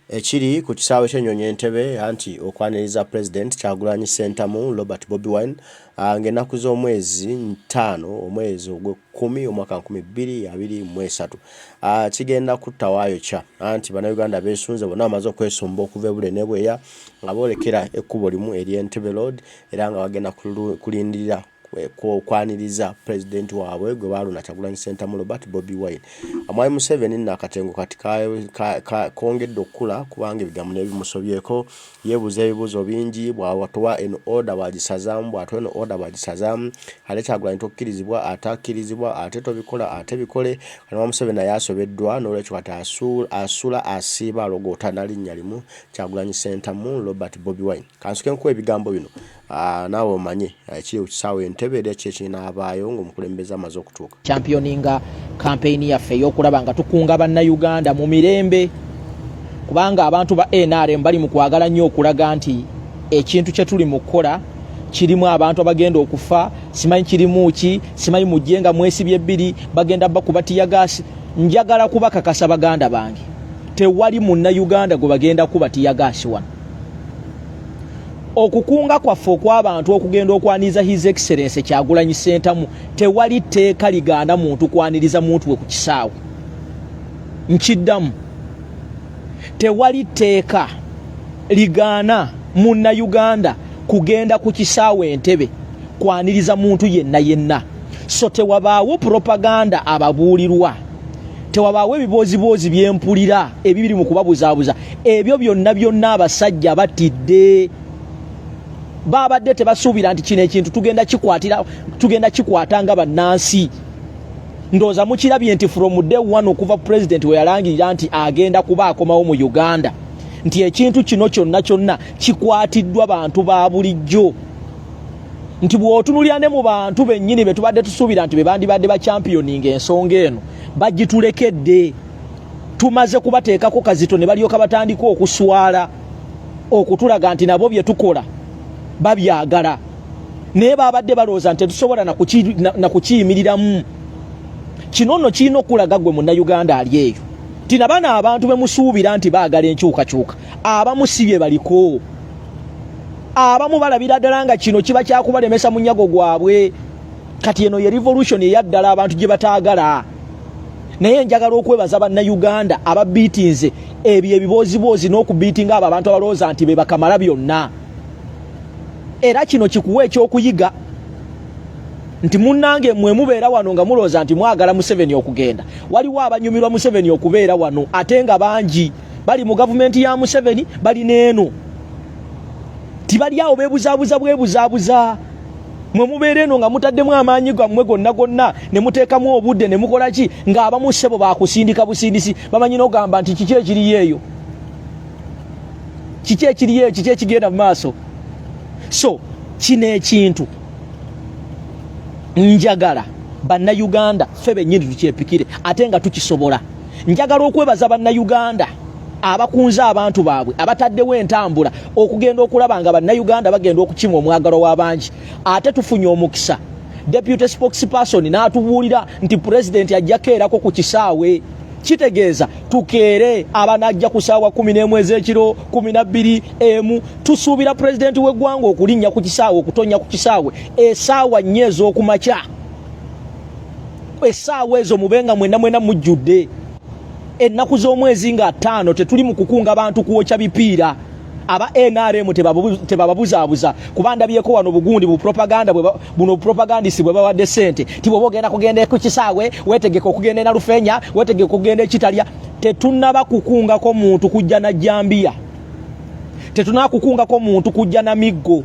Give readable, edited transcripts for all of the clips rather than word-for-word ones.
Ekiri ku kisaawe ky'ennyonyi e Ntebe anti okwaniriza Pulezidenti Kyagulanyi Ssentamu Robert Bobi Wine ng'ennaku z'omwezi ttaano omwezi ogw'ekkumi omwaka 2023 kigenda kutta waayokya anti Bannayuganda beesunze bonna bamaze okwesumba okuva e Bule n'e Bweya nga boolekera ekkubo limu ery'e Ntebe Road era nga bagenda kulindirira okwaniriza pulezidenti waabwe gwe baalonda Kyagulanyi Ssentamu Robert Bobi Wine. Mwami Museveni nno akatengo kati kongedde okukula kubanga ebigambo n'ebimusobyeko, yeebuuza ebibuuzo bingi bw'atuwa eno order bw'agisazaamu, bw'atuwa eno order bw'agisazaamu, ate Kyagulanyi tokkirizibwa, ate akkirizibwa, ate tobikola, ate bikole. Kati Mwami Museveni naye asobeddwa noolwekyo kati asula asiiba alogootana na linnya limu Kyagulanyi Ssentamu Robert Bobi Wine. Kansoke nkuwe ebigambo bino naawe omanye ekiri ku kisaawe Entebbe era ki ekinaabaayo ng'omukulembeze amaze okutuuka. Championinga kampeyini yaffe ey'okulaba nga tukunga Bannayuganda mu mirembe, kubanga abantu ba NRM bali mu kwagala nnyo okulaga nti ekintu kye tuli mu kukola kirimu abantu abagenda okufa, simanyi kirimu ki, simanyi mujje nga mwesibye ebbiri, bagenda bakuba tiyagaasi. Njagala kubakakasa baganda bange, tewali Munnayuganda gwe bagenda kuba tiyagaasi wano. Okukunga kwaffe okw'abantu okugenda okwaniriza His Excellency Kyagulanyi Ssentamu, tewali tteeka ligaana muntu kwaniriza muntu we ku kisaawe. Nkiddamu, tewali tteeka ligaana Munnayuganda kugenda ku kisaawe Entebbe kwaniriza muntu yenna yenna. So tewabaawo propaganda ababuulirwa, tewabaawo ebibooziboozi byempulira ebibiri mu kubabuzaabuza. Ebyo byonna byonna abasajja batidde, babadde tebasuubira nti kino ekintu tugenda kikwatira, tugenda kikwata nga bannansi. Ndowooza mukirabye nti from day one okuva pulezidenti we yalangirira nti agenda kuba akomawo mu Uganda, nti ekintu kino kyonna kyonna kikwatiddwa bantu ba bulijjo, nti bw'otunulira ne mu bantu bennyini be tubadde tusuubira nti be bandibadde ba championinga ensonga eno, bagitulekedde. Tumaze kubateekako kazito ne balyoka batandika okuswala okutulaga nti nabo bye tukola babyagala, naye babadde balowooza nti tetusobola na kukiyimiriramu. Kino nno kirina okukulaga ggwe Munnayuganda ali eyo nti na bano abantu be musuubira nti baagala enkyukakyuka, abamu si bye baliko, abamu balabira ddala nga kino kiba kyakubalemesa munyago gwabwe. Kati eno ye revolution eyaddala abantu gye bataagala. Naye njagala okwebaza Bannayuganda ababiitinze ebyo ebibooziboozi n'okubiitinga abo abantu abalowooza nti be bakamala byonna. Era kino kikuwa ekyokuyiga nti munnange mwe mubeera wano nga mulowooza nti mwagala Museveni okugenda, waliwo abanyumirwa Museveni okubeera wano, ate nga bangi bali mu gavumenti ya Museveni, bali n'eno tibali awo beebuzaabuza bwebuzaabuza. Mwe mubeera eno nga mutaddemu amaanyi gammwe gonna gonna ne muteekamu obudde ne mukola ki, ng'abamu ssebo baakusindika busindisi, bamanyi n'ogamba nti kiki ekiriyo eyo, kiki ekiriyo eyo, kiki ekigenda mu maaso. So kino ekintu njagala Bannayuganda ffe bennyini tukyepikire ate nga tukisobola. Njagala okwebaza Bannayuganda abakunze abantu baabwe abataddewo entambula okugenda okulaba nga Bannayuganda bagenda okukima omwagalwa w'abangi. Ate tufunye omukisa deputy spokesperson n'atubuulira nti pulezidenti ajja keerako ku kisaawe. Kitegeeza tukeere abanajja ku ssaawa 11 ez'ekiro, 12 emu. Tusuubira pulezidenti w'eggwanga okulinnya ku kisaawe, okutonnya ku kisaawe essaawa 4 ez'okumakya. Essaawa ezo mube nga mwena mwena mujjudde. Ennaku z'omwezi nga 5 tetuli mu kukunga bantu kwokya bipiira. Aba NRM tebababuzaabuza, kuba ndabyeko wano bugundi bu propaganda buno propagandisi bwe bawadde ssente ti bw'oba ogenda kugenda ku kisaawe weetegeka okugenda e Nalufeenya, weetegeka okugenda e Kitalya. Tetunnaba kukungako muntu kujja na jambiya, tetunnaba kukungako muntu kujja na miggo,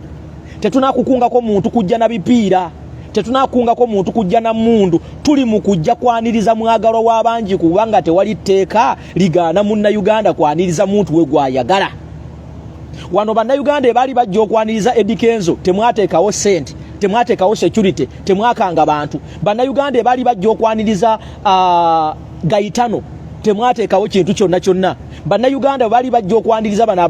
tetunnaba kukungako muntu kujja na bipiira, tetunnaba kukungako muntu kujja na mmundu. Tuli mu kujja kwaniriza mwagalwa w'abangi, kubanga tewali tteeka ligaana Munnayuganda kwaniriza muntu we gw'ayagala. Wano Bannayuganda ebaali bajja okwaniriza Eddy Kenzo temwateekawo ssente, temwateekawo security, temwakanga bantu. Bannayuganda ebaali bajja okwaniriza Gaetano temwateekawo kintu kyonna kyonna. Bannayuganda baali bajja okwaniriza bano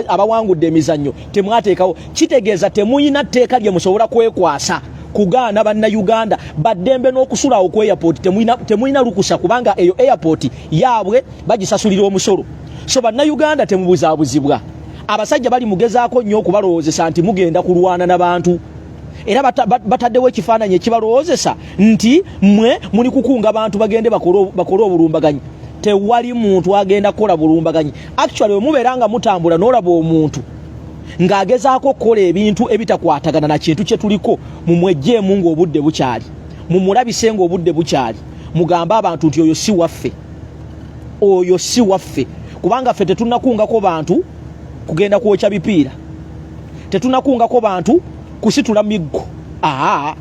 abawangudde emizannyo temwateekawo. Kitegeeza temuyina tteeka lye musobola kwekwasa Kugaana Bannayuganda baddembe n'okusulawo ku airport. Temulina lukusa, kubanga eyo airport yaabwe, bagisasulira omusolo. So Bannayuganda, temubuzaabuzibwa. Abasajja bali mugezaako nnyo okubalowoozesa nti mugenda kulwana n'abantu, era bataddewo ekifaananyi ekibalowoozesa nti mmwe muli kukunga bantu bagende bakole obulumbaganyi. Tewali muntu agenda kukola bulumbaganyi. Actually, wemubeera nga mutambula n'olaba omuntu ng'agezaako okukola ebintu ebitakwatagana na kintu kye tuliko, mumwejjeemu ng'obudde bukyali, mumulabise ng'obudde bukyali, mugambe abantu nti oyo si waffe, oyo si waffe, kubanga ffe tetunnakungako bantu kugenda kwokya bipiira, tetunnakungako bantu kusitula miggo. Aa,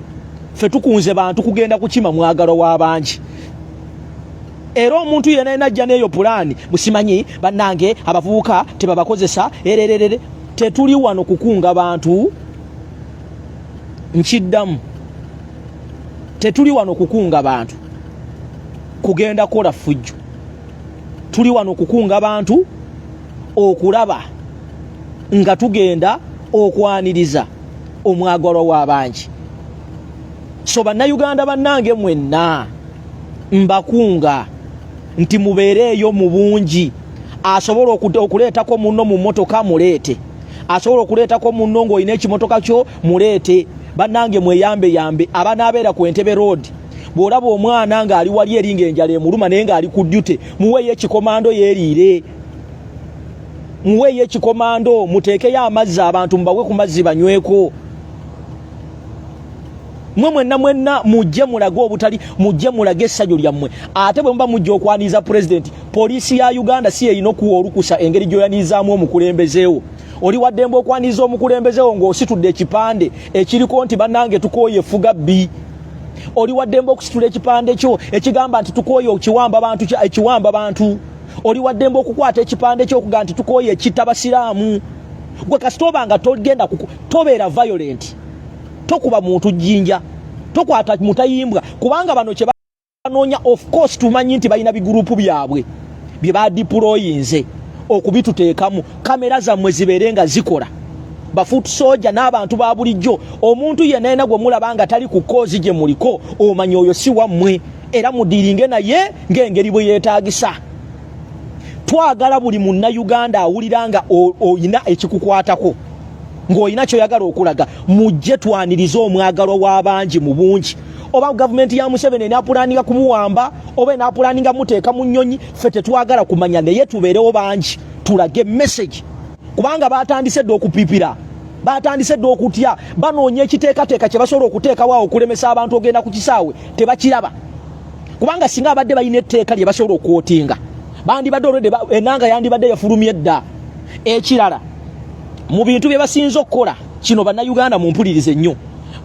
ffe tukunze bantu kugenda kukima mwagalwa w'abangi. Era omuntu yenna yena ajja n'eyo pulaani, musimanyi bannange, abavubuka tebabakozesa erererere. Tetuli wano kukunga bantu. Nkiddamu, tetuli wano kukunga bantu kugenda kukola ffujjo. Tuli wano kukunga bantu okulaba nga tugenda okwaniriza omwagalwa w'abangi. So Bannayuganda bannange mwenna, mbakunga nti mubeereeyo mu bungi. Asobola okuleetako munno mu mmotoka, muleete. Asobola okuleetako munno ng'olina ekimotoka kyo, muleete. Bannange, mweyambeyambe. Abanaabeera ku Entebe Road, bw'olaba omwana ng'ali wali eri ng'enjala emuluma naye ng'ali ku duty, muweeyo ekikomando yeeriire, muweeyo ekikomando, muteekeyo amazzi, abantu mubawe ku mazzi banyweko. Mwe mwenna mwenna mujje mulage obutali, mujje mulage essanyu lyammwe. Ate bwe muba mujja okwaniriza pulezidenti, poliisi ya Uganda si erina okuwa olukusa engeri gy'oyanirizaamu omukulembezeewo. Oli waddembe okwaniriza omukulembezeewo ng'ositudde ekipande ekiriko nti bannange tukooye effuga bbi. Oli waddembe okusitula ekipande kyo ekigamba nti tukooye ekiwamba bantu, ekiwamba bantu. Oli waddembe okukwata ekipande kyo okugamba nti tukooye ekitta basiraamu. Gwe kasita oba nga togenda, tobeera violent, tokuba muntu jjinja, tokwata mutayimbwa, kubanga bano kye banoonya, of course tumanyi nti balina bigurupu byabwe bye badeployinze okubituteekamu. Kamera zammwe zibeere nga zikola, ba foot soldier n'abantu ba bulijjo. Omuntu yenna yena gwe mulaba nga tali ku cause gye muliko, omanya oyo si wammwe, era mudiringe naye ng'engeri bwe yeetaagisa. Twagala buli Munnayuganda awulira nga oyina ekikukwatako, ng'olina kyoyagala okulaga, mujje twanirize omwagalwa w'abangi mu bungi. Oba gavumenti ya Museveni enapulaninga kumuwamba, oba enapulaninga muteeka mu nnyonyi, ffe tetwagala kumanya, naye tubeerewo bangi tulage message, kubanga batandise dda okupipira, batandise dda okutya. Banoonya ekiteekateeka kye basobola okuteekawo awo okulemesa abantu ogenda ku kisaawe, tebakiraba, kubanga singa abadde balina etteeka lye basobola okwotinga, bandibadde olwedde enanga yandibadde yafulumye edda. Ekirala mu bintu bye basinza okukola kino, Bannayuganda mumpulirize nnyo,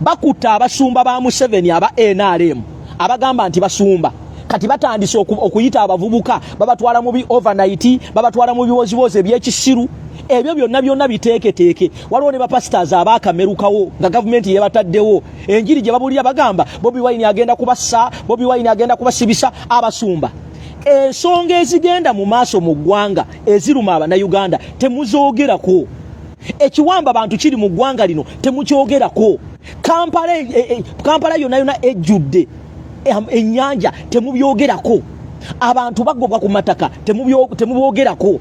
bakutta abasumba ba Museveni aba NRM abagamba nti basumba. Kati batandise okuyita abavubuka, babatwala mu bi overnight, babatwala mu biwoziwozi ebyekisiru. Ebyo byonna byonna biteeketeeke. Waliwo ne bapasitors abaakamerukawo nga gavumenti yebataddewo. Enjiri gye babulira bagamba Bobi Wine agenda kubassa, Bobi Wine agenda kubasibisa. Abasumba, ensonga ezigenda mu maaso mu ggwanga eziruma Abannayuganda temuzoogerako. Ekiwamba bantu kiri mu ggwanga lino, temukyogerako. Kampala, Kampala yonna yonna ejjudde ennyanja, temubyogerako. Abantu bagobwa ku mataka, temubyogerako.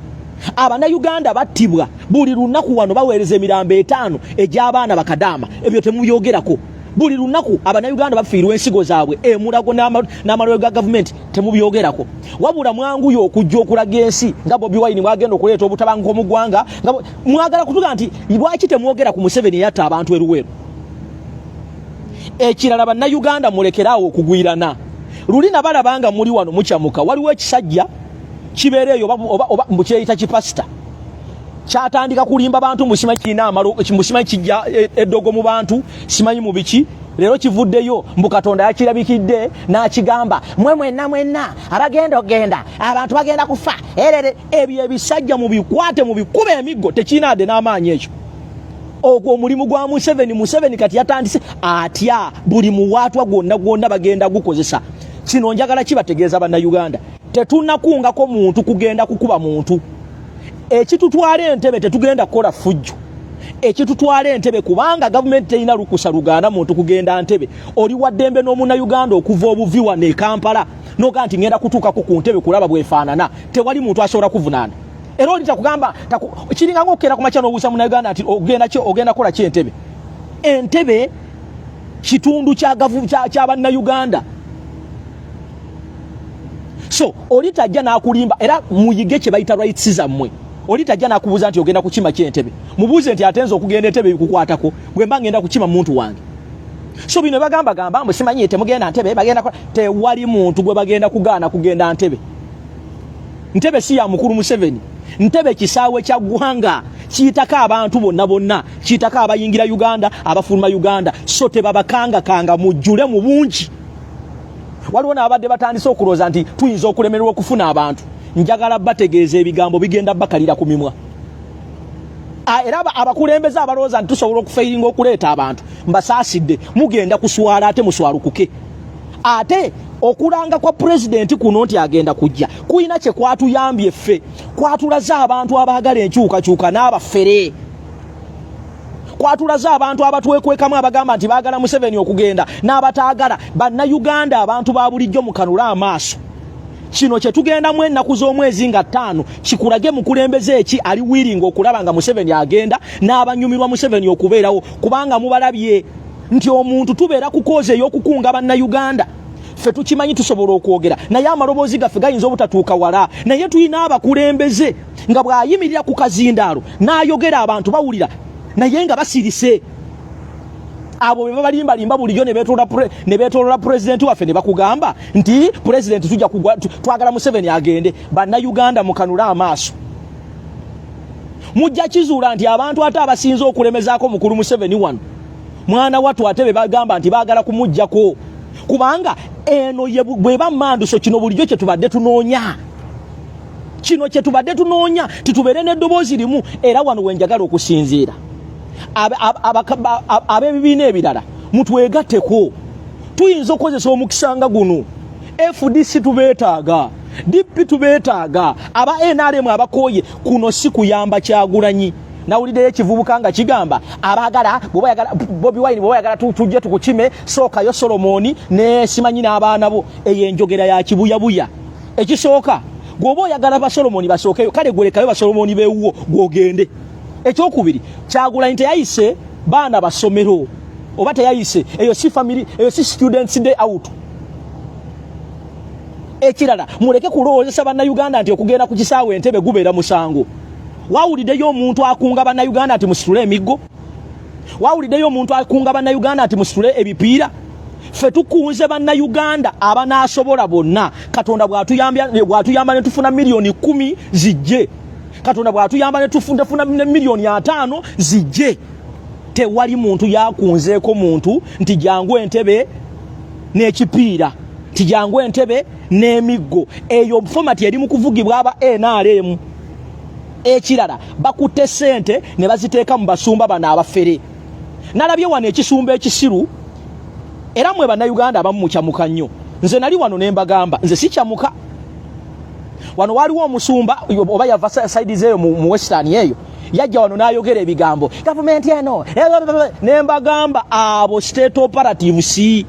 Abannayuganda battibwa buli lunaku. Wano baweereza emirambo 5 egy'abaana bakadaama, ebyo temubyogerako. Buli lunaku Abannayuganda bafiirwa ensigo zaabwe emulago n'amalwaliro ga gavumenti, temubyogerako. Wabula mwanguye okujja okulaga ensi nga Bobi Wine mwagenda okuleeta obutabanguko mu ggwanga. Nga mwagala kutuga nti lwaki temwogera ku Museveni eyatta abantu eruweru? Ekirala, Bannayuganda, mulekeraawo okugwirana. Luli nabalaba nga muli wano mukyamuka. Waliwo ekisajja kibeera eyo oba mbukyeyita kipasita, kyatandika kulimba bantu, musimanyi kirina amalo, musimanyi kijja eddogo mu bantu, simanyi mu biki. Leero kivuddeyo mbu Katonda yakirabikidde n'akigamba, mwe mwenna mwenna abagenda okugenda, abantu bagenda kufa erere. Ebyo ebisajja mubikwate, mubikuba emiggo, tekirina n'amaanyi ekyo. Ogwo omulimu gwa Museveni. Museveni kati yatandise atya, buli muwaatwa gwonna gwonna bagenda gukozesa. Kino njagala kibategeeza, Bannayuganda, tetunakungako muntu kugenda kukuba muntu. Ekitutwala Entebe, tetugenda kukola ffujjo. Ekitutwala Entebe, kubanga gavumenti terina lukusa lugaana muntu kugenda Ntebe. Oli wa ddembe n'omunnayuganda okuva obuvi wano e Kampala noga nti ngenda kutuukako ku ntebe kulaba bwefaanana. Tewali muntu asobola kuvunaana. Era oli takugamba, kiringa ngaokukeera ku makya n'obuuza munnayuganda nti ogenda ki, ogenda kukola ki Entebe? Entebe kitundu kya bannayuganda. So oli tajja n'akulimba. Era muyige kye bayita rights zammwe. Oli tajja n'akubuuza nti ogenda kukima ki Entebe. Mubuuze nti ate nze okugenda Entebe bikukwatako bwe mba ngenda kukima muntu wange? So bino bagamba gamba mbu simanyi temugenda Ntebe, bagenda, tewali muntu gwe bagenda kugaana kugenda Ntebe. Ntebe si ya mukulu Museveni. Ntebe kisaawe kya ggwanga, kiyitako abantu bonna bonna, kiyitako abayingira Uganda, abafuluma Uganda. So tebabakangakanga, mujjule mu bungi. Waliwo n'abadde batandise okulowooza nti tuyinza okulemererwa okufuna abantu. Njagala bategeeza ebigambo bigenda bakalira ku mimwa. Era abakulembeze abalowooza nti tusobola okufailinga okuleeta abantu, mbasaasidde, mugenda kuswala ate muswalukuke. Ate okulanga kwa pulezidenti kuno nti agenda kujja kulina kye kwatuyambye ffe, kwatulaze abantu abaagala enkyukakyuka n'abafere, kwatulaze abantu abatwekwekamu abagamba nti baagala Museveni okugenda n'abataagala. Bannayuganda, abantu ba bulijjo, mukanule amaaso. Kino kye tugendamu ennaku z'omwezi nga 5 kikulage mukulembeze eki ali willing okulaba nga Museveni agenda n'abanyumirwa Museveni okubeerawo, kubanga mubalabye nti omuntu tubeera ku cause ey'okukunga bannayuganda. Ffe tukimanyi tusobola okwogera, naye amaloboozi gaffe gayinza obutatuuka wala, naye tulina abakulembeze nga bw'ayimirira ku kazindaalo n'ayogera abantu bawulira, naye nga basirise. Abo be babalimbalimba bulijjo ne beetolola pulezidenti waffe ne bakugamba nti pulezidenti tujja kugwa, twagala Museveni agende. Bannayuganda, mukanule amaaso, mujja kizuula nti abantu ate abasinze okulemezaako mukulu Museveni wano, mwana wattu, ate be bagamba nti baagala kumuggyako, kubanga eno bweba manduso. Kino bulijjo kye tubadde tunoonya, kino kye tubadde tunoonya, titubeere n'eddoboozi limu. Era wano wenjagala okusinziira, ab'ebibiina ebirala mutwegatteko. Tuyinza okukozesa omukisa nga guno. FDC tubeetaaga, DP tubeetaaga, aba NRM abakooye. Kuno si kuyamba Kyagulanyi. Nawuliddeyo ekivubuka nga kigamba abaagala bwoba oyagala Bobi Wine, bwoba oyagala tujje tukukime, sookayo Solomoni ne simanyi n'abaana bo. Eyo enjogera ya kibuyabuya. Ekisooka, gwoba oyagala basolomoni basookeyo, kale gwelekayo basolomoni bewuwo gwogende. Ekyokubiri, Kyagulanyi teyayise baana basomero oba teyayise, eyo si family, eyo si students day out. Ekirala, muleke kulowoozesa bannayuganda nti okugenda ku kisaawe Entebe gubeera musango. Wawuliddeyo omuntu akunga bannayuganda nti musitule emiggo? Wawuliddeyo omuntu akunga bannayuganda nti musitule ebipiira? Ffe tukunze bannayuganda abanaasobola bonna. Katonda bw'atuyamba ne tufuna 10 miliyoni zijje, Katonda bw'atuyamba ne tufuna ne 50 miliyoni zijje. Tewali muntu yakunzeeko muntu nti jangu Entebe n'ekipiira, nti jangu Entebe n'emiggo. Eyo format eri mu kuvugibwa aba NRM. Ekirala, bakutte ssente ne baziteeka mu basumba bano abafere. Nalabye wano ekisumba ekisiru. Era mwe bannayuganda abamu mukyamuka nnyo. Nze nali wano ne mbagamba, nze sikyamuka. Wano waliwo omusumba oba yava side zeeyo mu western eyo, yajja wano n'ayogera ebigambo gavumenti eno, ne mbagamba abo state operative si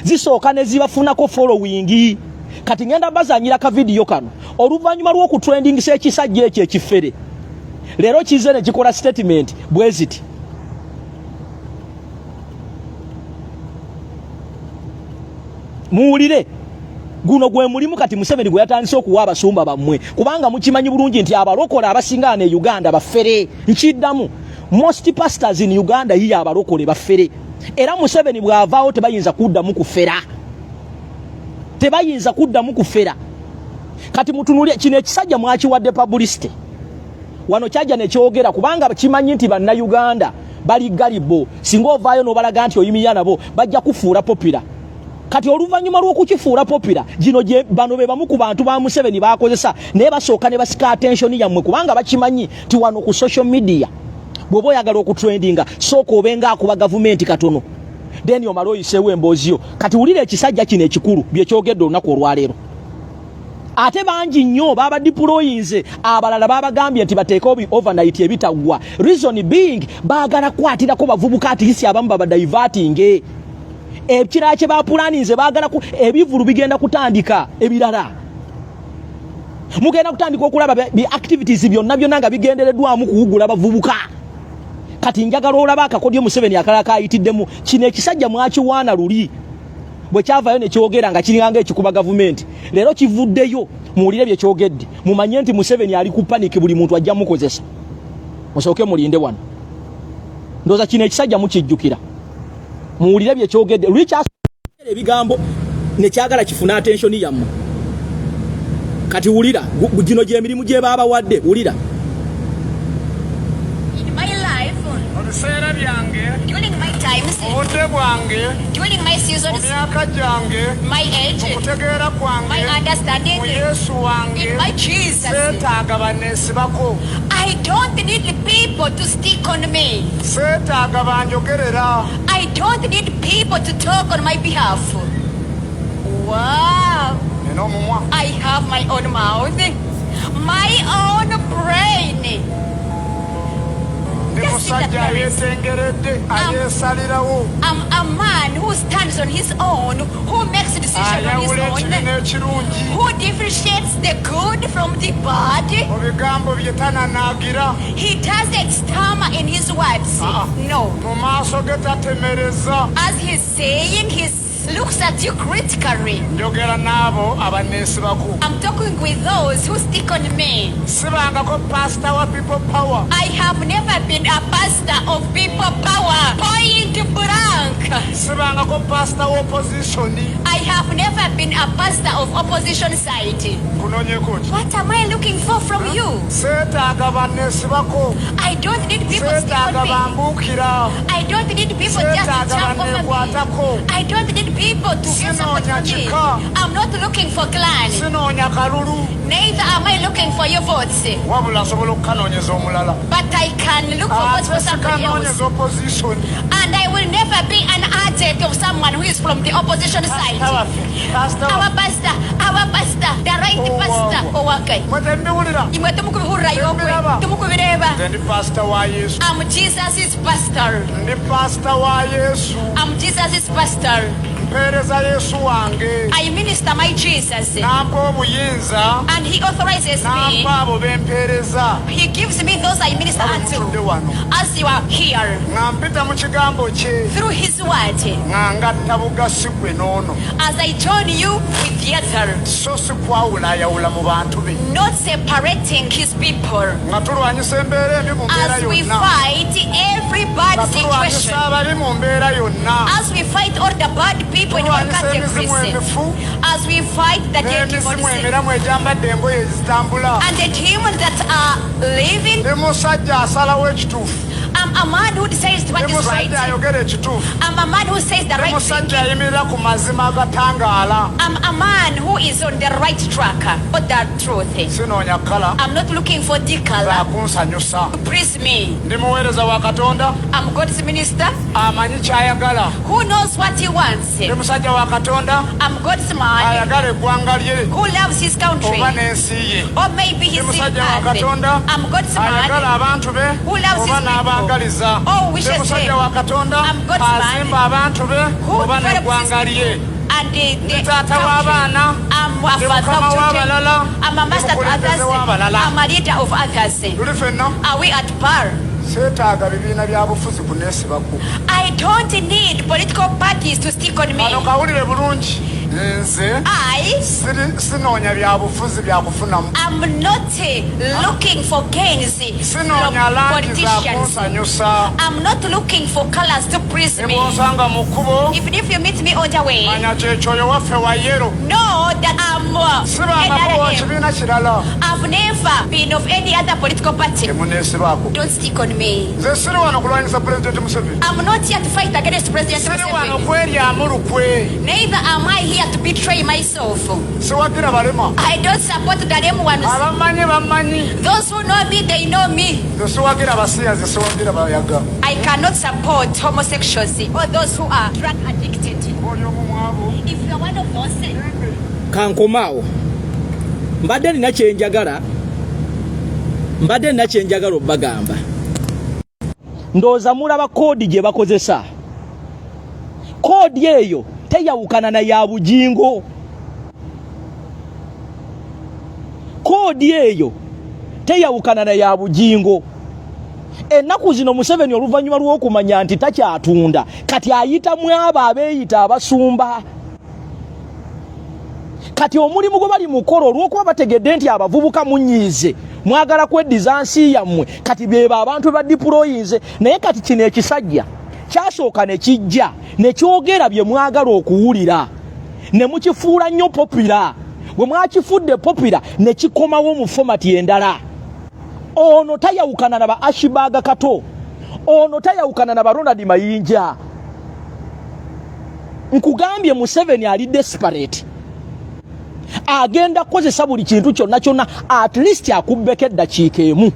zisooka ne zibafunako following. Kati ngenda bazanyira ka vidiyo kano. Oluvannyuma lw'okutrendingisa ekisajja ekyo ekifere, leero kize ne kikola statement bwe ziti. Muwulire, guno gwe mulimu kati Museveni gwe yatandise okuwa abasumba bammwe, kubanga mukimanyi bulungi nti abalokole abasinga wano e Uganda bafere. Nkiddamu, most pastors in Uganda yiyo abalokole bafere. Era Museveni bw'avaawo tebayinza kuddamu kufera, tebayinza kuddamu kufera. Kati mutunulye kino ekisajja, mwakiwadde publicity wano, kyajja nekyogera kubanga kimanyi nti bannayuganda bali gullible. Singa ovaayo n'obalaga nti oyimirira nabo, bajja kufuula popular. Kati oluvannyuma lw'okukifuula popular, gino gye bano be bamu ku bantu ba Museveni bakozesa, naye basooka ne basika attention yammwe, kubanga bakimanyi nti wano ku social media bw'oba oyagala okutrendinga, sooka obe ng'akuba gavumenti katono, then omale oyiseewo emboozi yo. Kati wulira ekisajja kino ekikulu byekyogedde olunaku olwaleero. Ate bangi nnyo babadeployinze, abalala babagambye nti bateeke obi overnight ebitaggwa. Reason being, baagala kukwatirako bavubuka, at least abamu babadivertinge. Ekirala kye bapulaninze, baagala ebivulu bigenda kutandika, ebirala mugenda kutandika okulaba bi activities byonna byonna nga bigendereddwamu kuwugula bavubuka. Kati njagala olaba akakodyo Museveni akalala kayitiddemu. Kino ekisajja mwakiwaana luli bwe kyavayo nekyogera nga kiringanga ekikuba gavumenti, leero kivuddeyo. Muwulire bye kyogedde, mumanye nti Museveni ali ku panic, buli muntu ajja mukozesa. Musooke mulinde wano, ndowooza kino ekisajja mukijjukira. Muwulire bye kyogedde luli, ebigambo nekyagala kifuna attention yammwe. Kati wulira, gino gyemirimu gye baabawadde, wulira. In my life, Mu biseera byange, during my times, mu budde bwange, during my mu seasons, myaka gyange, my age, mu kutegeera kwange, my understanding, mu Yesu wange, in my Jesus, seetaaga banneesibako. I don't need people to stick on me. Seetaaga banjogerera. I don't need people to talk on my behalf. Wow. Nina omumwa. I have my own mouth, my own brain. Ndi musajja ayeetengeredde, ayeesalirawo. I'm a man who stands on his own, who makes decisions on his Ayawula ekibi own, n'ekirungi. Who differentiates the good from the bad. Mu bigambo bye tananaagira. He doesn't stammer in his words. Ah. No. Mu maaso ge tatemereza. As he's saying, he looks at you critically. Njogera n'abo abanneesibako. I'm talking with those who stick on me. Sibangako pasita wa People Power. I have never been a pastor of People Power. Point blank. Sibangako pasita wa opposition. I have never been a pastor of opposition side. Nkunoonyeko ki? What am I looking for from you? Seetaaga banneesibako. I don't need people to stick Seetaaga on me. bambuukira. I don't need people just to Seetaaga jump over me. banneekwatako. I don't need people to get support Sinoonya from me. kika. I'm not looking for clan. Sinoonya kalulu. Neither am I looking for your votes. Wabula nsobola okukanoonyeza omulala. But I can look for votes Ate for somebody else. sikanoonyeza opposition. And I will never be an agent of someone who is from the opposition side. Pasita waffe, pasita Our waffe. pastor, our pastor, the right Oh, pastor. wow. Owakai. Mwe tembiwulira. Imwe tumukubihurira yokwe. Tembiraba. Tumukubireba. Nze ndi pasita wa Yesu. I'm Jesus' pastor. Ndi pasita wa Yesu. I'm Jesus' pastor. Mpeereza Yesu wange. I minister my Jesus. N'ampa obuyinza. And he authorizes me. N'ampa abo bempeereza. He gives me those I minister Kale mutudde unto. wano. As you are here, Nga mpita mu kigambo kye. Through his word, Nga ngatta bugasi gwe n'ono. As I join you with the other, So si kwawulayawula mu bantu be. Not separating his people. Nga tulwanyisa embeera embi mu mbeera As we yonna. Fight every bad Nga tulwanyisa situation. ababi mu mbeera yonna. As we fight all the bad people in all Tulwanyisa emizimu categories. emifu. As we fight the dead N'emizimu demons emiramu egyambadde engoye ezitambula. And the demons that are living. Ndi musajja asalawo ekituufu. I'm a man who decides what Ndi is right. musajja ayogera ekituufu. I'm a man who says the Ndi right thing. musajja ayimirira ku mazima agatangaala. I'm a man who is on the right track, but the truth. Sinoonya color I'm not looking for the color zakunsanyusa. To please me. Ndi muweereza wa Katonda I'm God's minister amanyi kyayagala. Who knows what he wants. Ndi musajja wa Katonda I'm God's man ayagala eggwanga lye who loves his country oba n'ensi ye. Or maybe Ndi his musajja wa earth. Katonda I'm God's man ayagala abantu be who loves oba his people n'abaagaliza. Or wishes Ndi musajja them. wa Katonda I'm God's man azimba abantu be who oba develops his n'eggwanga lye. And the Ndi taata country. w'abaana. I'm a Ndi father mukama of children. w'abalala. I'm a master to Ndi others. mukulembeze w'abalala. I'm a leader of others. Tuli ffenna. Are we at par? Seetaaga bibiina bya bufuzi kuneesibako. I don't need political parties to stick on me. Kano kawulire bulungi, nze I sinoonya byabufuzi byakufunamu. Am not looking for gains from Sinoonya langi politicians. Zakunsanyusa. I'm not looking for colors to please me. Ebwonsanga mu kkubo, Even if you meet me on the way, manya kyekyoyo waffe wa yellow. Know that I'm Sibangako wa NRM. kibiina kirala. I've never been of any other political party. Temuneesibaako. Don't stick on me. Nze siri wano kulwanyisa Pulezidenti Museveni. I'm not here to fight against President Siri wano Museveni. kweryamu lukwe. Neither am I here to betray myself. Siwagira balema. I don't support the lame ones. Abamanyi bamanyi. Those who know me, they know me. Nze siwagira basiyazi, siwagira bayaga. I cannot support homosexuals or those who are drug addicted. Oli omu mu abo. If you are one of those, Kankomaawo. Mbadde nina kyenjagala, mbadde nina kyenjagala obbagamba. Ndowooza mulaba koodi gye bakozesa. Koodi eyo teyawukana na ya Bujingo. Koodi eyo teyawukana na ya Bujingo. Ennaku zino Museveni oluvannyuma lw'okumanya nti takyatunda, kati ayita mu abo abeeyita abasumba. Kati omulimu gwe bali mukola, olw'okuba bategedde nti abavubuka munyiize, mwagala kweddiza nsi yammwe, kati beba abantu badiployinze. Naye kati kino ekisajja kyasooka ne kijja ne kyogera bye mwagala okuwulira, ne mukifuula nnyo popular. Bwe mwakifudde popular, ne kikomawo mu format endala. Ono tayawukana na ba Ashibaaga Kato, ono tayawukana na ba Ronald Mayinja. Nkugambye Museveni ali desperate, agenda kukozesa buli kintu kyonna kyonna at least akubbeko eddakiika emu.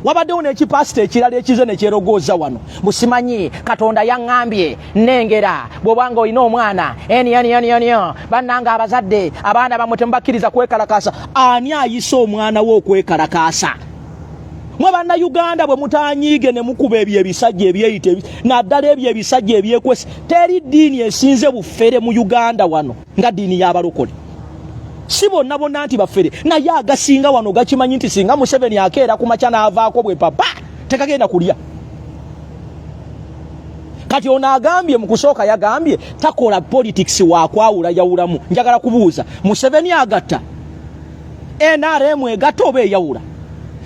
Wabaddewo n'ekipasita ekirala ekize nekyerogooza wano, Busimanyi Katonda yaŋŋambye nnengera bw'oba nga olina omwana enionionioniyo. Bannanga abazadde, abaana bammwe temubakkiriza kwekalakaasa. Ani ayise omwana we okwekalakaasa? Mwe Bannayuganda bwe mutanyiige ne mukuba ebyo ebisajja ebyeyita, naddala ebyo ebisajja ebyekwese. Teri ddiini esinze bufere mu Uganda wano nga ddiini y'abalokole. Si bonna bonna nti bafere, naye agasinga wano gakimanyi nti singa Museveni akeera ku makya n'avaako bwe papa, tekagenda kulya. Kati ono agambye, mu kusooka yagambye takola politics wakwawulayawulamu. Njagala kubuuza, Museveni agatta NRM, egatta oba eyawula?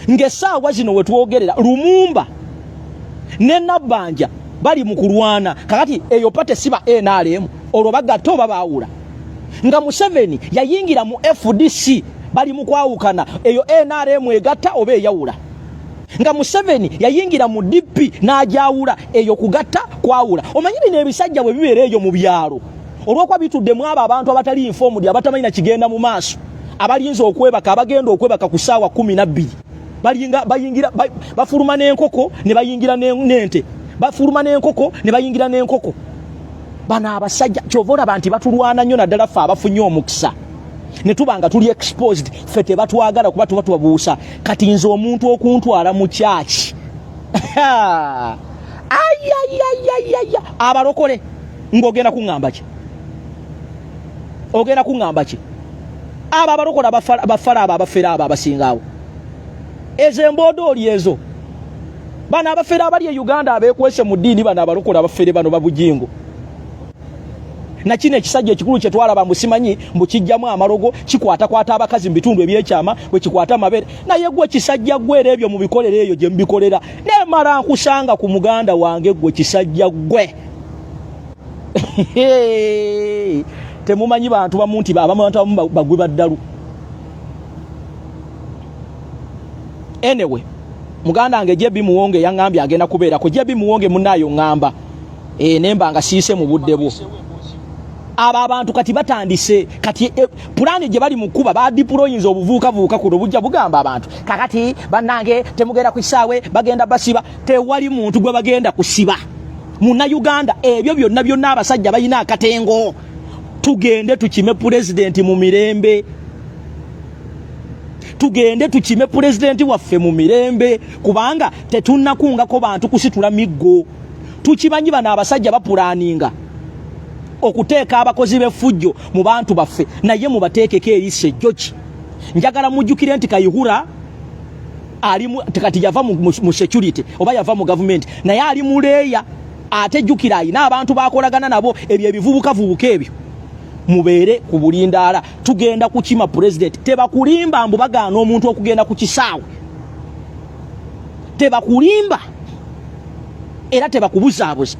Ng'essaawa zino wetwogerera, Lumumba ne Nabbanja bali mu kulwana. Kakati eyo party siba NRM, olwo bagatta oba baawula? Nga Museveni yayingira mu FDC, bali mu kwawukana, eyo NRM egatta oba eyawula? Nga Museveni yayingira mu DP n'ajawula, eyo kugatta, kwawula? Omanyi bino ebisajja bwe bibeera eyo mu byalo, olwokuba bituddemu abo abantu abatali informed, abatamanyi na kigenda mu maaso, abalinza okwebaka, abagenda okwebaka ku ssaawa 12, balinga bayingira, bafuluma n'enkoko ne bayingira n'ente, bafuluma n'enkoko ne bayingira n'enkoko. Bano abasajja kyova olaba nti batulwana nnyo, naddala ffe abafunye omukisa ne tuba nga tuli exposed. Ffe tebatwagala kuba tuba tubabuusa. Kati nze omuntu okuntwala mu kyaki, ayayayayaya, abalokole, ng'ogenda kuŋŋamba ki? Ogenda kuŋŋamba ki? Abo abalokole abafala, abo abafera, abo abasingaawo ezo emboodooli ezo, bano abafere abali e Uganda abeekwese mu ddiini, bano abalokole abafere, bano babujingo nakino ekisajja ekikulu kyetwalaba mbu simanyi mbu kijjamu amalogo, kikwatakwata abakazi mu bitundu ebyekyama, bwe kikwata amabeere. Naye gwe kisajja gwe, era ebyo mubikolera eyo gye mubikolera, nemala nkusanga ku muganda wange. Gwe kisajja gwe, temumanyi bantu bamu nti abamu, bantu abamu bagwi baddalu. Anyway, muganda wange Jebi Muwonge yaŋŋambye agenda kubeerako. Jebi Muwonge munaayo ŋŋamba nemba nga siise mu budde bwo. Abo abantu kati batandise kati pulaani gye bali mu kkuba, badiployinza obuvuukavuuka kuno bujja bugamba abantu, kakati bannange temugenda ku kisaawe, bagenda basiba. Tewali muntu gwe bagenda kusiba, Munnayuganda. Ebyo byonna byonna abasajja balina akatengo. Tugende tukime pulezidenti mu mirembe, tugende tukime pulezidenti waffe mu mirembe, kubanga tetunnakungako bantu kusitula miggo. Tukimanyi bano abasajja bapulaninga okuteeka abakozi b'effujjo mu bantu baffe, naye mubateekeko eriiso ejjoki. Njagala mujjukire nti Kayihura ali kati yava mu security oba yava mu gavumenti, naye ali muleeya. Ate jjukira ayina abantu bakolagana nabo, ebyo ebivubukavubuka ebyo. Mubeere ku bulindaala, tugenda kukima pulezidenti. Tebakulimba mbu bagaana omuntu okugenda ku kisaawe, tebakulimba era tebakubuzaabuza.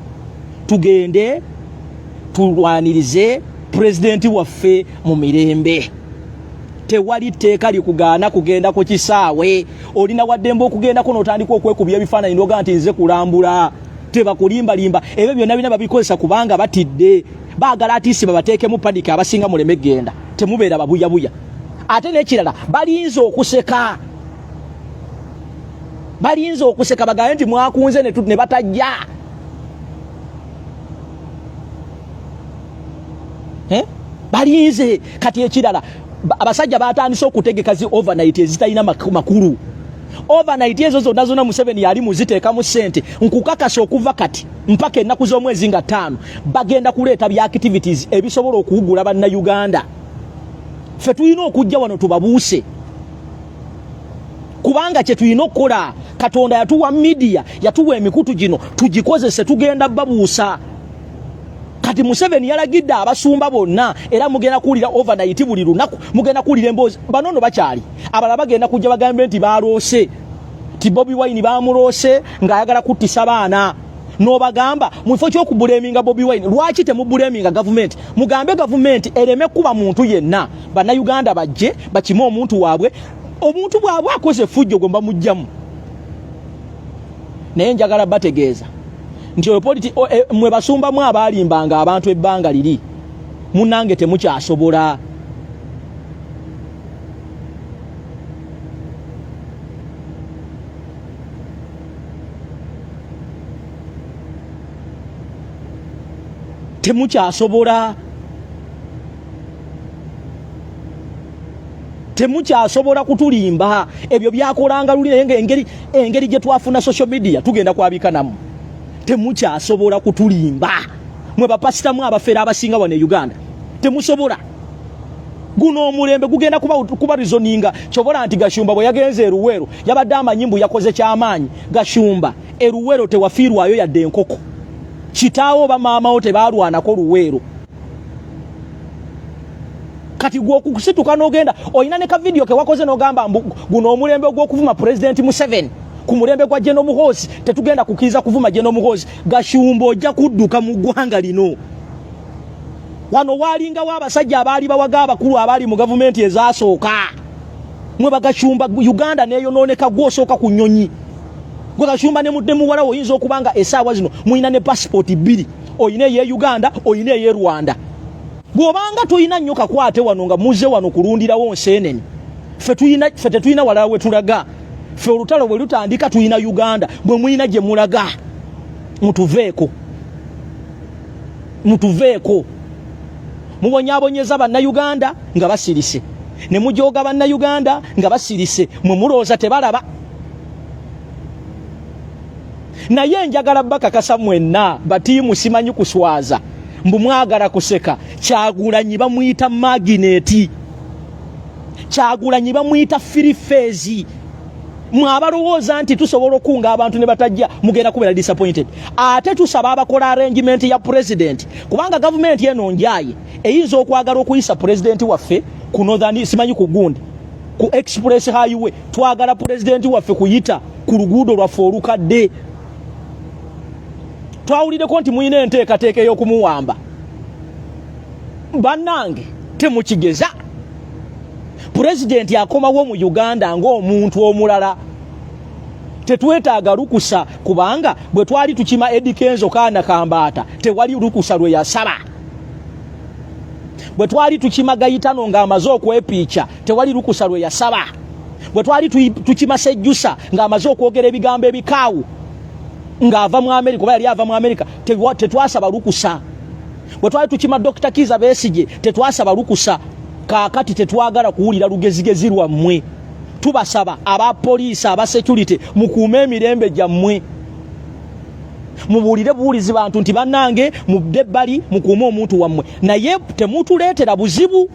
Tugende tulwanirize pulezidenti waffe mu mirembe. Tewali tteeka likugaana kugenda ku kisaawe. Olina waddembe okugendako n'otandika okwekubya ebifaananyi noga nti nze kulambula. Tebakulimbalimba, ebyo byonna bina babikozesa kubanga batidde, baagala atiisi babateekemu panic, abasinga muleme genda. Temubeera babuyabuya. Ate n'ekirala, balinze okuseka, balinze okuseka bagaye nti mwakunze ne batajja. Eh? Balinze kati ekirala. Abasajja batandise okutegeka zi overnight ezitalina makulu. Overnight ezo zonna zonna Museveni yali muziteekamu ssente. Nkukakasa okuva kati mpaka ennaku z'omwezi nga 5 bagenda kuleeta bya activities ebisobola okuwugula bannayuganda. Ffe tulina okujja wano tubabuuse, kubanga kye tulina okukola, Katonda yatuwa media, yatuwa emikutu gino tugikozese, tugenda babuusa. Kati Museveni yalagidde abasumba bonna, era mugenda kuwulira overnight buli lunaku, mugenda kuwulira emboozi. Bano nno bakyali abalala bagenda kujja bagambe nti baloose ti Bobi Wine bamuloose ng'ayagala kuttisa baana. N'obagamba mu kifo ky'okubulaminga Bobi Wine, lwaki temubulaminga gavumenti? Mugambe gavumenti ereme kuba muntu yenna, bannayuganda bajje bakime omuntu waabwe. Omuntu bw'aba akoze effujjo gwe bamugjamu. Naye njagala bategeeza nti oyo politi mwe basumbamu abaalimbanga abantu ebbanga liri, munnange temukyasobola. Temukyasobola, temukyasobola kutulimba. Ebyo byakolanga luli, naye nga engeri gye twafuna social media tugenda kwabika namu. Temukyasobola kutulimba mwe bapasitamu abafere abasinga wano e Uganda, temusobola. Guno omulembe gugenda kuba reasoninga. Kyobola nti Gashumba bwe yagenze e Luweero yabadde amanyi mbu yakoze kyamaanyi. Gashumba, e Luweero tewafiirwayo yadde enkoko. Kitaawo oba maamawo tebalwanako Luweero. Kati gwe okusituka n'ogenda olina ne ka vidiyo ke wakoze n'ogamba mbu guno omulembe ogw'okuvuma Pulezidenti Museveni ku mulembe gwa General Muhoozi, tetugenda kukkiriza kuvuma General Muhoozi. Gashumba, ojja kudduka mu ggwanga lino. Wano waalingawo abasajja abaali bawaga abakulu abaali mu gavumenti ezasooka. Mwe bagashumba, Uganda neyonooneka. Gwe osooka ku nnyonyi, gwe Gashumba ne muwala wo, oyinza okuba nga essaawa zino mulina ne pasipooti 2, oyina eye Uganda, oyina eye Rwanda. Bw'obanga tolina nnyo kakwate wano nga muze wano kulundirawo nseenene, ffe tetulina walala we tulaga. Ffe olutalo bwe lutandika tulina Uganda, bwe mulina gye mulaga. Mutuveeko, mutuveeko. Mubonyaabonyeza bannayuganda nga basirise, ne mujooga bannayuganda nga basirise. Mwe mulowooza tebalaba? Naye njagala bakakasa mwenna batiimu simanyi kuswaza, mbu mwagala kuseka. Kyagulanyi bamuyita magnet, Kyagulanyi bamuyita three phase. Mwe abalowooza nti tusobola okukunga abantu ne batajja, mugenda kubeera disappointed. Ate tusaba abakola arrangement ya president, kubanga gavumenti eno njaye eyinza okwagala okuyisa pulezidenti waffe ku northern, simanyi ku gundi, ku express highway. Twagala pulezidenti waffe kuyita ku luguudo lwaffe olukadde. Twawulireko nti mulina enteekateeka ey'okumuwamba. Bannange, temukigeza. Pulezidenti akomawo mu Uganda ng'omuntu omulala. Tetwetaaga lukusa, kubanga bwe twali tukima Eddy Kenzo kaana kambaata, tewali lukusa lwe yasaba. Bwe twali tukima Gayitano ng'amaze okwepiica, tewali lukusa lwe yasaba. Bwe twali tukima Sejjusa ng'amaze okwogera ebigambo ebikaawu ng'ava mu Amerika, oba yali ava mu Amerika, tetwasaba lukusa. Bwe twali tukima Dr. Kiza Besigye, tetwasaba lukusa. Kaakati tetwagala kuwulira lugezigezi lwammwe. Tubasaba aba poliisi, aba security, mukuume emirembe gyammwe, mubuulire buwulizi bantu nti bannange mudde ebbali, mukuume omuntu wammwe, naye temutuleetera buzibu,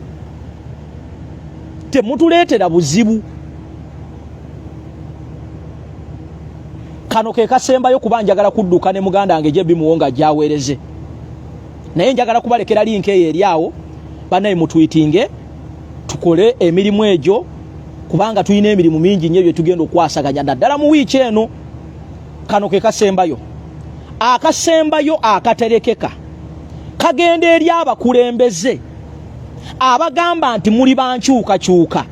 temutuleetera buzibu. Kano ke kasembayo, kuba njagala kudduka ne muganda wange JB Muwonga ajjaweereze, naye njagala kubalekera link eyo eri awo. Bannaye, mutwitinge tukole emirimu egyo, kubanga tulina emirimu mingi nnyo byetugenda okwasaganya naddala mu wiiki eno. Kano ke kasembayo, akasembayo akaterekeka kagenda eri abakulembeze abagamba nti muli bankyukakyuka,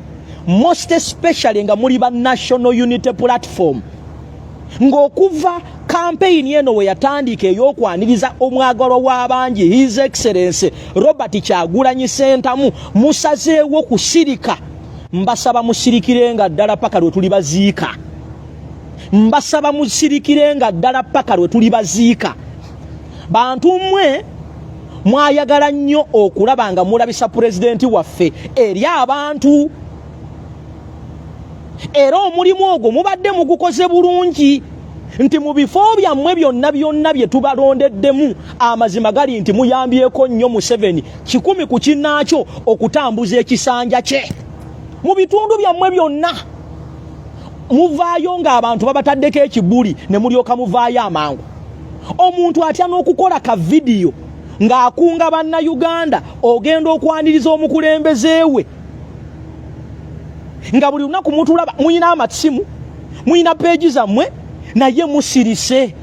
most especially nga muli ba National Unity Platform, ng'okuva kampeyini eno we yatandika ey'okwaniriza omwagalwa w'abangi, His Excellence Robert Kyagulanyi Sentamu, musazeewo kusirika. Mbasaba musirikire nga ddala paka lwe tuli baziika. Mbasaba musirikire nga ddala paka lwe tuli baziika. Bantu mmwe. Mwayagala nnyo okulaba nga mulabisa pulezidenti waffe eri abantu, era omulimu ogwo mubadde mugukoze bulungi nti mu bifo byammwe byonna byonna bye tubalondeddemu, amazima gali nti muyambyeko nnyo Museveni 100 ku kinnaakyo okutambuza ekisanja kye mu bitundu byammwe byonna. Muvaayo ng'abantu babataddeko ekibuli ne mulyoka muvaayo amangu. Omuntu atya n'okukola ka vidiyo ng'akunga Bannayuganda ogenda okwaniriza omukulembeze we, nga buli lunaku mutulaba, muyina amasimu, muyina peegi zammwe, naye musirise.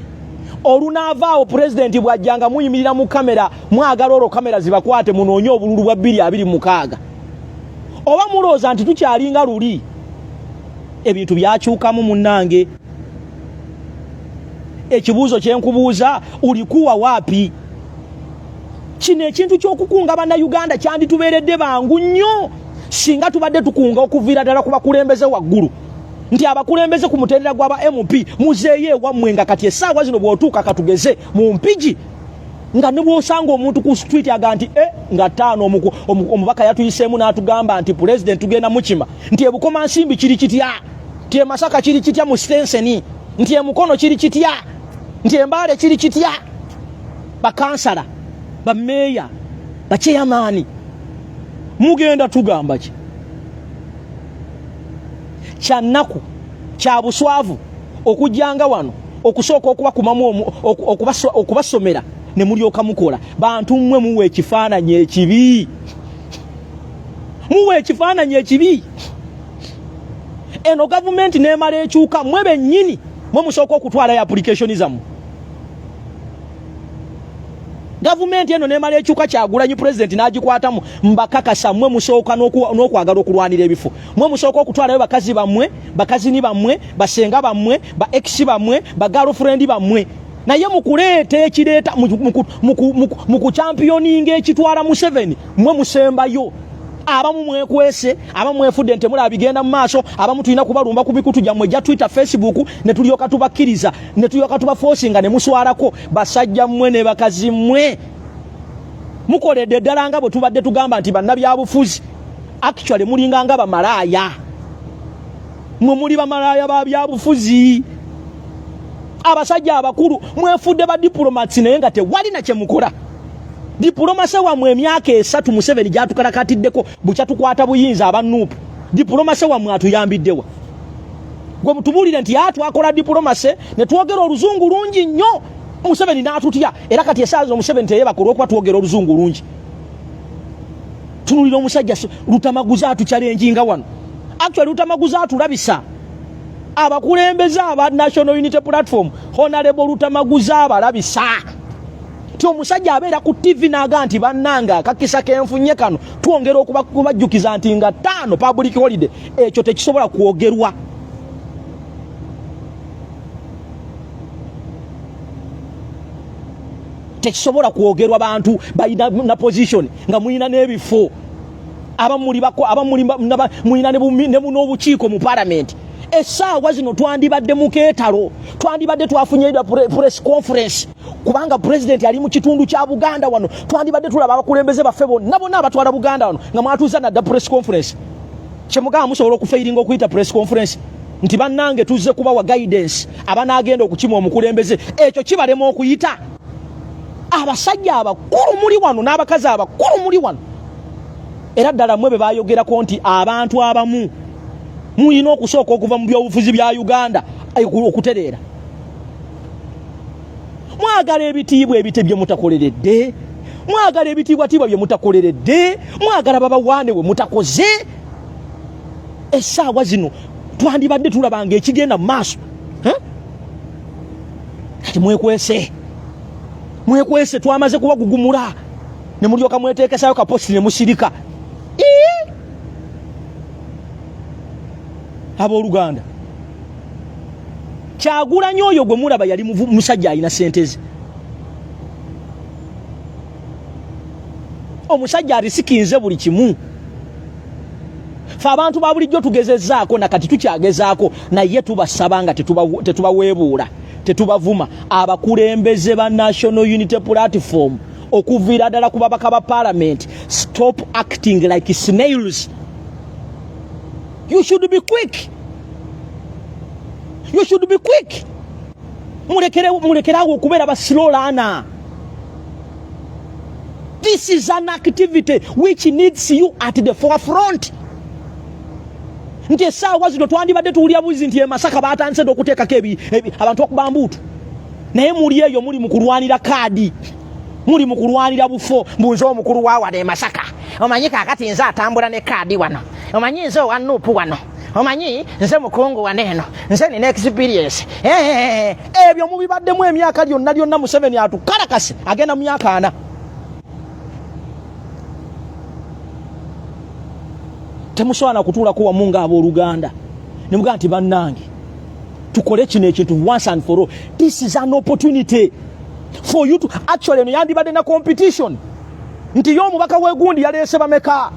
Olunaavaawo pulezidenti bw'ajja nga muyimirira mu kamera, mwagala olwo kamera zibakwate munoonye obululu bwa 2026. Oba mulowooza nti tukyalinga luli? Ebintu byakyukamu munnange. Ekibuuzo kyenkubuuza, ulikuwa wapi? Kino ekintu ky'okukunga Bannayuganda kyanditubeeredde bangu nnyo singa tubadde tukunga okuviira ddala ku bakulembeze waggulu, nti abakulembeze ku mutendera gw'aba MP muzeeyo ewammwe, nga kati essaawa zino bw'otuuka katugeze mu Mpigi, nga ne bw'osanga omuntu ku street aga nti e nga ttaano omubaka yatuyiseemu n'atugamba nti pulezidenti tugenda mukima, nti eBukomansimbi kiri kitya, nti eMasaka kiri kitya mu Sitenseni, nti eMukono kiri kitya, nti eMbaale kiri kitya, bakansala, bameeya, bakyeyamaani mugenda tugamba ki? Kyannaku, kya buswavu okujjanga wano okusooka okubakumamu, okubasomera ne mulyoka mukola. Bantu mmwe, muwa ekifaananyi ekibi, muwa ekifaananyi ekibi. Eno gavumenti nemala ekyuka, mwe bennyini mwe musooka okutwalayo application zammwe. Gavumenti eno nemala ekyuka, Kyagulanyi pulezidenti n'agikwatamu, mbakakasa mwe musooka n'okwagala okulwanira ebifo. Mwe musooka okutwalayo bakazi bammwe, bakazini bammwe, basenga bammwe, ba ex bammwe, ba girlfriend bammwe. Naye mukuleeta ekireeta mu kuchampioninga ekitwala Museveni, mwe musembayo. Abamu mwekwese, abamu mwefudde nti mulaba bigenda mu maaso, abamu tulina kubalumba ku mikutu gyammwe egya Twitter, Facebook, ne tulyoka tubakkiriza, ne tulyoka tubaforcinga ne muswalako. Basajja mmwe ne bakazi mmwe, mukoledde ddala nga bwe tubadde tugamba nti bannabyabufuzi actually mulinga nga bamalaaya. Mwe muli bamalaaya ba byabufuzi. Abasajja abakulu mwefudde ba diplomats, naye nga tewali na kyemukola. Diplomacy wammwe emyaka 3 Museveni gyatukalakatiddeko bukya tukwata buyinza, aba NUP, diplomacy wammwe atuyambiddewa? Gwe mutubuulire nti twakola diplomacy ne twogera oluzungu lungi nnyo, Museveni n'atutya, era kati esaawa zino Museveni teyebaka olw'okuba twogera oluzungu lungi. Tunulira omusajja Lutamaguzi atuchallenginga wano. Actually Lutamaguzi atulabisa abakulembeze aba National Unity Platform. Honorable Lutamaguzi abalabisa ti omusajja abeera ku TV n'aga nti bannange, akakisa kenfunye kano, twongera okubajjukiza nti nga 5 public holiday, ekyo tekisobola kwogerwa. Tekisobola kwogerwa. Bantu balina na position nga mulina n'ebifo, abamu mulina n'obukiiko mu palamenti. Essaawa zino twandibadde mu keetalo, twandibadde twafunye press conference kubanga pulezidenti ali mu kitundu kya Buganda wano. Twandibadde tulaba abakulembeze baffe bonna bonna abatwala Buganda wano nga mwatuuza nadda press conference. Kyemugamba musobola okufailinga okuyita press conference nti bannange tuzze kubawa guidance abanaagenda okukima omukulembeze, ekyo kibalema okuyita? Abasajja abakulu muli wano n'abakazi abakulu muli wano, era ddala mmwe be bayogerako nti abantu abamu mulina okusooka okuva mu byobufuzi bya Uganda okutereera. Mwagala ebitiibwa ebite bye mutakoleredde, mwagala ebitiibwatiibwa bye mutakoleredde, mwagala babawaane we mutakoze. Essaawa zino twandibadde tulabanga ekigenda mu maaso. Kati mwekwese, mwekwese, twamaze kubagugumula ne mulyoka mweteekesayo kapost ne musirika. Abooluganda, Kyagulanyi oyo gwe mulaba yali musajja alina sente ze, omusajja arisikinze buli kimu. Fe abantu ba bulijjo tugezezaako nakati tukyagezaako, naye tubasaba nga tetubaweebuula, tetubavuma, abakulembeze ba National Unity Platform. Okuviira ddala ku babaka ba parliament, stop acting like snails. You should be quick, you should be quick. Mulekerawo okubeera ba slow learner. This is an activity which needs you at the forefront. Nti essaawa zino twandibadde tuwulira buzi nti emasaka batandise dda okuteekako abantu bakuba mbuutu, naye muli eyo muli mu kulwanira kaadi, muli mu kulwanira bufo. Mbuuza omukulu wa wano e Masaka, omanyi kaakati nze atambula ne kaadi wano, omanyi nze owa NUP wano, omanyi nze mukungu wano eno, nze nina experience. Ebyo mubibaddemu emyaka lyonna lyonna. Museveni atukalakase agenda mu myaka 40. Temusobola na kutuulako wamu ng'abooluganda ne mugamba nti bannange, tukole kino ekintu once and for all. This is an opportunity for you to actually, eno yandibadde na competition nti ye omubaka w'egundi yaleese bameka,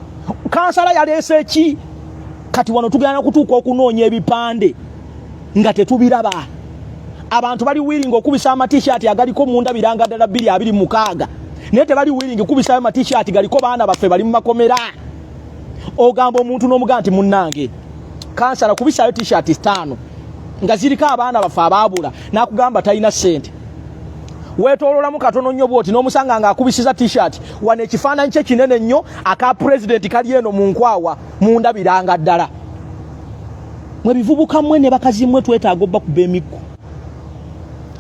kansala yaleese ki. Kati wano tugenda kutuuka okunoonya ebipande nga tetubiraba. Abantu bali willing okubisa amatishaati agaliko munda biranga ddala 2026, naye tebali willing kubisayo amatishaati galiko baana baffe bali mu makomera. Ogamba omuntu n'omugamba nti munnange kansala, kubisayo tishaati 5 nga ziriko abaana baffe abaabula, n'akugamba talina ssente. Weetoololamu katono nnyo bwoti n'omusanga ng'akubisiza t-shirt wano ekifaananyi kye kinene nnyo aka pulezidenti kali eno mu nkwawa munda biranga ddala. Mwe bivubuka mmwe ne bakazi mmwe, twetaaga obbakuba emiggo.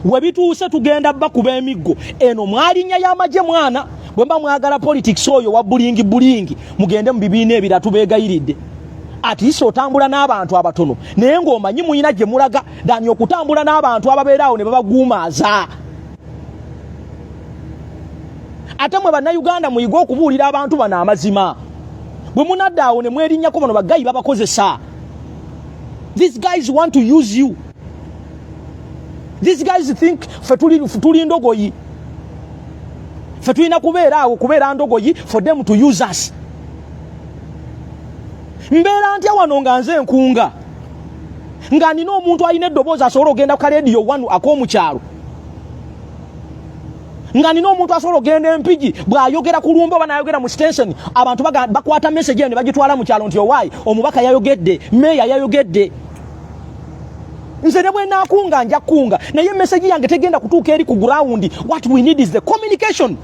We bituuse tugenda bakuba emiggo. Eno mwalinnya y'amagye mwana. Bwe mba mwagala politics oyo wa bulingi bulingi, mugende mu bibiina ebira, tubeegayiridde. At least otambula n'abantu abatono naye ng'omanyi muyina gye mulaga, than okutambula n'abantu ababeeraawo ne babaguumaaza. Ate mwe Bannayuganda muyige okubuulira abantu bano amazima. Bwe munadda awo ne mwerinnyako, bano bagayi babakozesa. These guys want to use you. These guys think fe tuli ndogoyi, fe tulina kubeera awo kubeera ndogoyi for them to use us. Mbeera ntya wano nga nze nkunga nga nina omuntu alina eddoboozi asobola okugenda ku kalediyo wanu ak'omukyalo, nga nina omuntu asobola okugenda Empigi, bw'ayogera ku lumbe oba n'ayogera mu station, abantu bakwata message eyo ne bagitwala mu kyalo nti owaayi omubaka yayogedde, meeya yayogedde. Nze ne bwe naakunga nja kunga, naye message yange tegenda kutuuka eri ku ground. What we need is the communication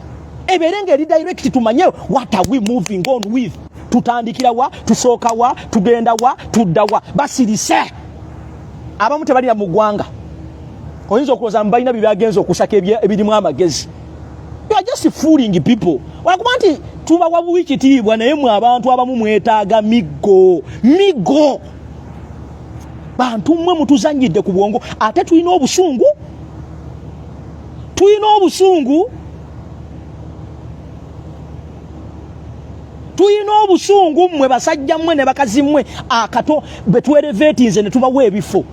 ebeere nga eri direct, tumanye what are we moving on with, tutandikira wa, tusooka wa, tugenda wa, tudda wa. Basirise abamu tebalina mu ggwanga, oyinza okulowooza mbalina bye byagenza okusaka ebirimu amagezi. You are just fooling people. Wakuba nti tubawa buwi kitiibwa, naye mwe abantu abamu mwetaaga miggo miggo. Bantu mmwe mutuzanyidde ku bwongo, ate tulina obusungu, tulina obusungu, tulina obusungu. Mmwe basajja mmwe ne bakazi mmwe akato be twereveetinze ne tubawa ebifo,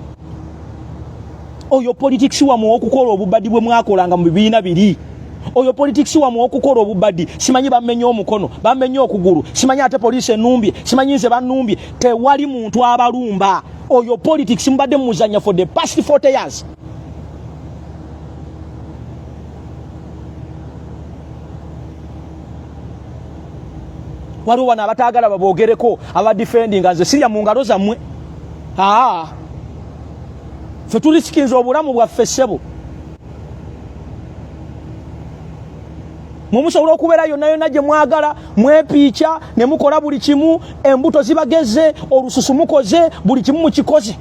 oyo politics wammwe okukola obubadi bwe mwakolanga mu bibiina biri, oyo politics wammwe okukola obubadi, simanyi bamenye omukono, bamenye okugulu, simanyi ate poliisi enumbye, simanyi nze banumbye. Tewali muntu abalumba. Oyo politics mubadde muzanya for the past 40 years. Waliwo wano abataagala baboogereko, abadefendinga. Nze sirya mu ngalo zammwe. Aa, ffe tulisikinza obulamu bwaffe, ssebo. Mwe musobola okubeera yonna yonna gye mwagala, mwepiica ne mukola buli kimu, embuto zibageze, olususu mukoze, buli kimu mukikoze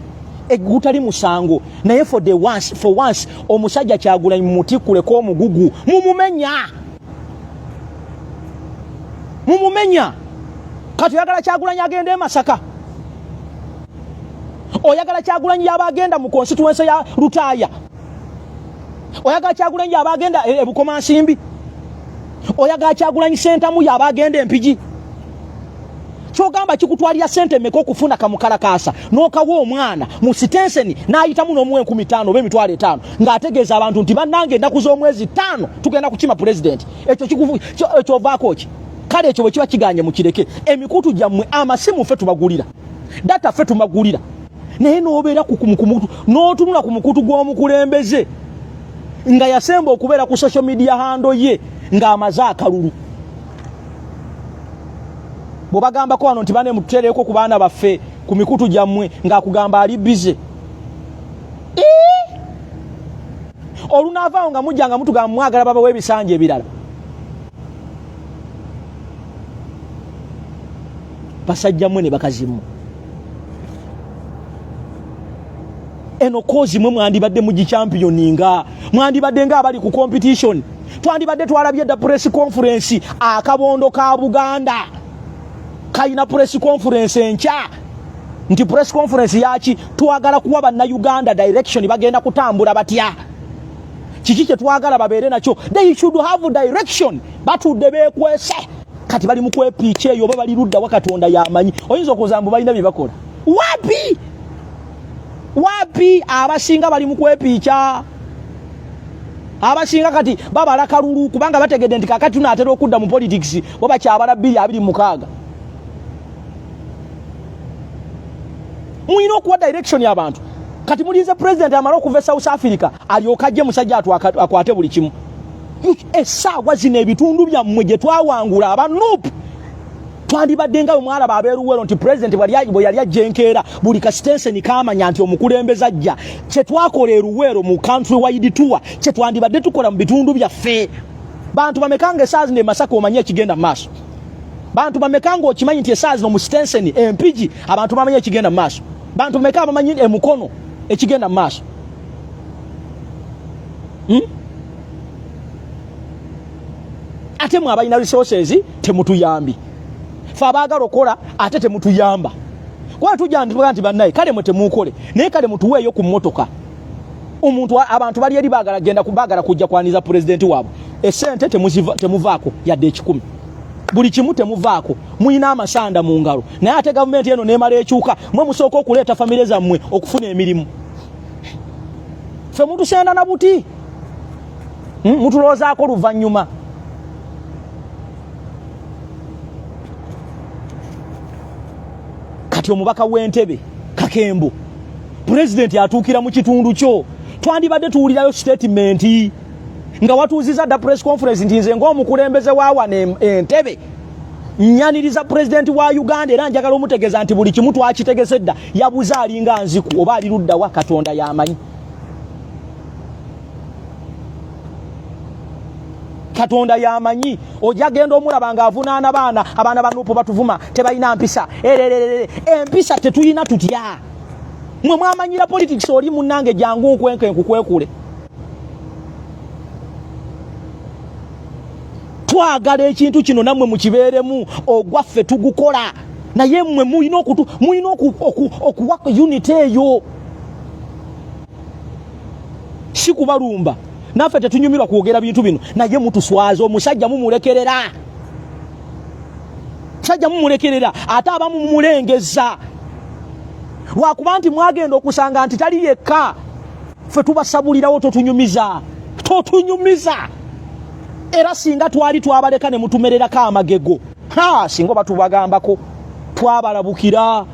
egutali musango. Naye for once, omusajja Kyagulanyi mumutikkuleko omugugu. Mumumenya, mumumenya. Kati oyagala Kyagulanyi agenda e Masaka, oyagala Kyagulanyi yaba agenda mu constituency ya Lutaaya, oyagala Kyagulanyi yaba agenda e Bukomansimbi, oyagala Kyagulanyi Sentamu yaba agenda Empigi. Kyogamba kikutwalira sente meka okufuna kamukalakasa n'okawa omwana mu sitenseni n'ayitamu n'omuwa 5000 oba 50,000 ng'ategeeza abantu nti bannange, ennaku z'omwezi 5 tugenda kukima pulezidenti? Ekyo ekyovaako ki? Kale ekyo bwe kiba kiganye mukireke. Emikutu gyammwe, amasimu ffe tubagulira, data ffe tumagulira, naye n'obeera n'otunula ku mukutu gw'omukulembeze nga yasemba okubeera ku social media handle ye. Ng'amaze akalulu bwebagambako wano nti bane mututeereko ku baana baffe ku mikutu gyammwe, ng'akugamba ali bize. Olunaavaawo nga mujja nga mutugamba mwagala babawo ebisanja ebirala. Basajja mmwe ne bakazi mmwe, eno cause mwe mwandibadde mugichampioninga, mwandibadde nga abali ku competition. Twandibadde twalabye dda press conference. Akabondo ka Buganda kalina press conference enkya. Nti press conference yaki? Twagala kuwa Bannayuganda direction, bagenda kutambula batya, kiki kyetwagala babeere nakyo. They should have direction. Batudde bekwese, kati bali mu kwepiika eyo, oba bali ludda wa Katonda yamanyi. Oyinza okuza mbu balina bye bakola. Wapi wapi, abasinga bali mu kwepiica. Abasinga kati babala kalulu, kubanga bategedde nti kakati tunaatera okudda mu politics, bo bakyabala 2026. Mulina okuwa direction abantu. Kati mulinze president amale okuva e South Africa alyoke ajje, musajja akwate buli kimu. Essaawa zino ebitundu byammwe gye twawangula aba NUP, twandibadde nga bwe mwalaba abeeruwero nti president bwe yali ajja enkeera, buli kasitenseni kamanya nti omukulembeze ajja. Kye twakola eruweero mu country wide tour, kye twandibadde tukola mu bitundu byaffe. Bantu bameka nga essaawa zino e Masaka omanyi ekigenda mu maaso? Bantu bameka nga okimanyi nti essaawa zino mu sitenseni Empigi abantu bamanyi ekigenda mu maaso? Bantu bameka abamanyi emukono ekigenda mu maaso? Ate mwe abalina resources temutuyambi, fe abaagala okukola ate temutuyamba. Kuba tujja ntuga nti bannaye, kale mwe temuukole, naye kale mutuweeyo ku mmotoka. Omuntu, abantu bali eri baagala genda, baagala kujja kwaniza pulezidenti waabwe, esente temuvaako yadde 100, buli kimu temuvaako. Mulina amasanda mu ngalo, naye ate gavumenti eno nemala ekyuka, mwe musooka okuleeta famire zammwe okufuna emirimu. Ffe mutusenda na buti, Mutulowoozaako luvannyuma. Kati omubaka w'Entebe Kakembo, pulezidenti atuukira mu kitundu kyo, twandibadde tuwulirayo sitatimenti nga watuuziza dda press conference nti nze ng'omukulembeze wa wano Entebe nyaniriza pulezidenti wa Uganda, era njagala omutegeeza nti buli kimu twakitegese dda. Yabuze, alinga nziku, oba ali luddawa Katonda yamanyi. Katonda yamanyi. Ojja genda omulaba ng'avunaana baana, abaana ba NUP batuvuma, tebalina mpisa, ererere. Empisa tetulina tutya? Mwe mwamanyira politics. Oli munnange, jangu nkwenke nkukwekule. Twagala ekintu kino nammwe mukibeeremu. Ogwaffe tugukola, naye mmwe mulina okuwa unity eyo, si kubalumba. Naffe tetunyumirwa kwogera bintu bino, naye mutuswaza. Omusajja mumulekerera, musajja mumulekerera, ate abamu mumulengeza lwakuba nti mwagenda okusanga nti tali yekka. Ffe tubasabulirawo. Totunyumiza, totunyumiza. Era singa twali twabaleka ne mutumererako amagego, ha, singa oba tubagambako. Twabalabukira,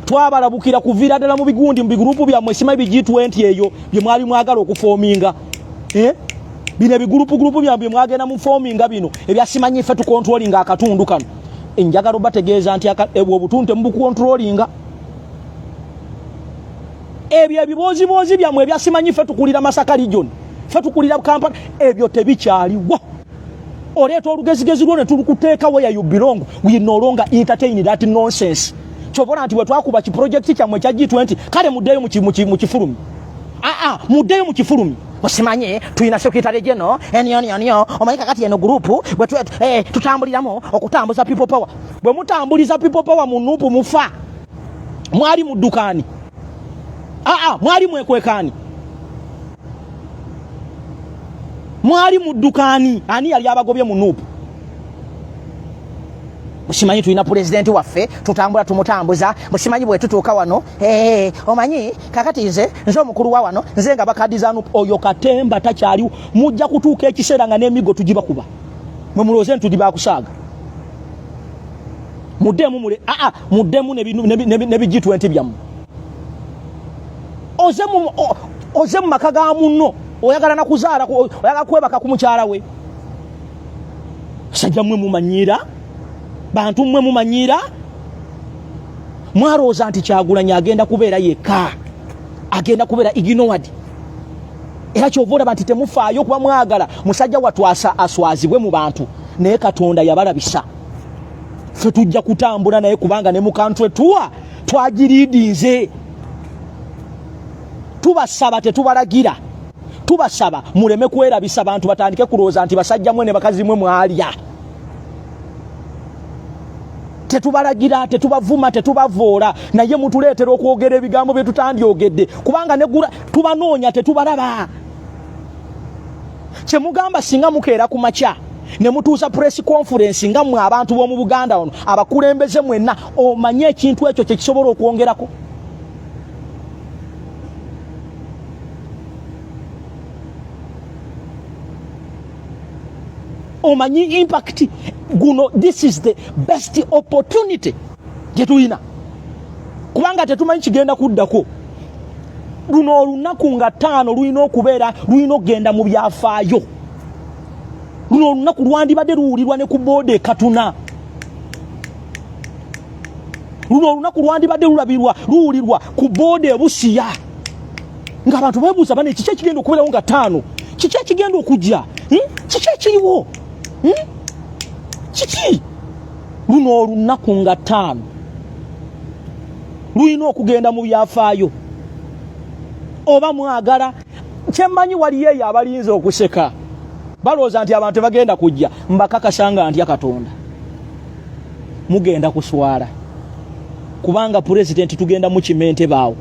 twabalabukira kuviira ddala mu bigundi, mu bigurupu byammwe, simanyi bi G20 eyo bye mwali mwagala okuforminga, eh? Bino ebigurupugurupu byammwe bye mwagenda mu forminga, bino ebyasimanyi ffe tucontrollinga akatundu kano. Enjagala obategeeza nti ebwo obutundu temubucontrollinga. Ebyo ebibooziboozi byammwe ebyasimanyi ffe tukulira Masaka region, ffe tukulira Kampala, ebyo tebikyaliwo. Oleeta olugezigezi lwo ne tulukuteeka where you belong. We no longer entertain that nonsense. Kyobola nti bwe twakuba ki project kyammwe ekya G20, kale muddeyo mu kifulumi. Aa, muddeyo mu kifulumi. Osimanye tulina secretary general enionionio. Omanyi kakati eno group bwe tutambuliramu okutambuza people power. Bwe mutambuliza people power mu NUP, mufa. Mwali muddukaani? Aa, mwali mwekwekaani? Mwali muddukaani? Ani yali abagobye mu NUP? Musimanyi tulina pulezidenti waffe, tutambula tumutambuza. Musimanyi bwe tutuuka wano, hey, omanyi kakati nze omukulu wa wano, nze nga bakadiza NUP. Oyo katemba takyaliwo. Mujja kutuuka ekiseera nga n'emigo tugibakuba. Mwe mulowooze nti tuli bakusaaga. Muddemu mule, aa, muddemu ne bi G20 byammwe. Oze mu maka ga munno, oyagala nakuzaala, oyagala kwebaka ku mukyala we. Sajja mmwe mumanyiira, bantu mmwe mumanyiira. Mwalowooza nti Kyagulanyi agenda kubeera yekka, agenda kubeera ignored, era kyova olaba nti temufaayo kuba mwagala musajja wattu aswazibwe mu bantu. Naye Katonda yabalabisa, ffe tujja kutambula naye, kubanga ne mu country tour twagiriidinze. Tubasaba, tetubalagira, tubasaba muleme kwerabisa bantu batandike kulowooza nti basajja mwe ne bakazi mwe mwalya. Tetubalagira, tetubavuma, tetubavoola, naye mutuleetera okwogera ebigambo bye tutandyogedde, kubanga negula tubanoonya tetubalaba. Kyemugamba singa mukeera ku makya ne mutuusa press conference nga mmwe abantu b'omu Buganda wano abakulembeze mwenna, omanye ekintu ekyo kye kisobola okwongerako. Omanyi impact guno, this is the best opportunity gye tulina, kubanga tetumanyi kigenda kuddako. Luno olunaku nga 5 lulina okubeera, lulina okugenda mu byafaayo. Luno olunaku lwandibadde luwulirwa ne ku booda ekatuna. Luno olunaku lwandibadde lulabirwa, luwulirwa ku booda ebusiya, ng'abantu beebuuza bane kiki ekigenda okubeerawo nga 5, kiki ekigenda okujja, Kiki ekiriwo, Kiki? Luno olunaku nga 5 lulina okugenda mu byafaayo. Oba mwagala kyemmanyi, waliyo eyo abalinze okuseka, balowooza nti abantu tebagenda kujja. Mbakakasa nga ntya Katonda, mugenda kuswala, kubanga pulezidenti tugenda mukima entebe awo,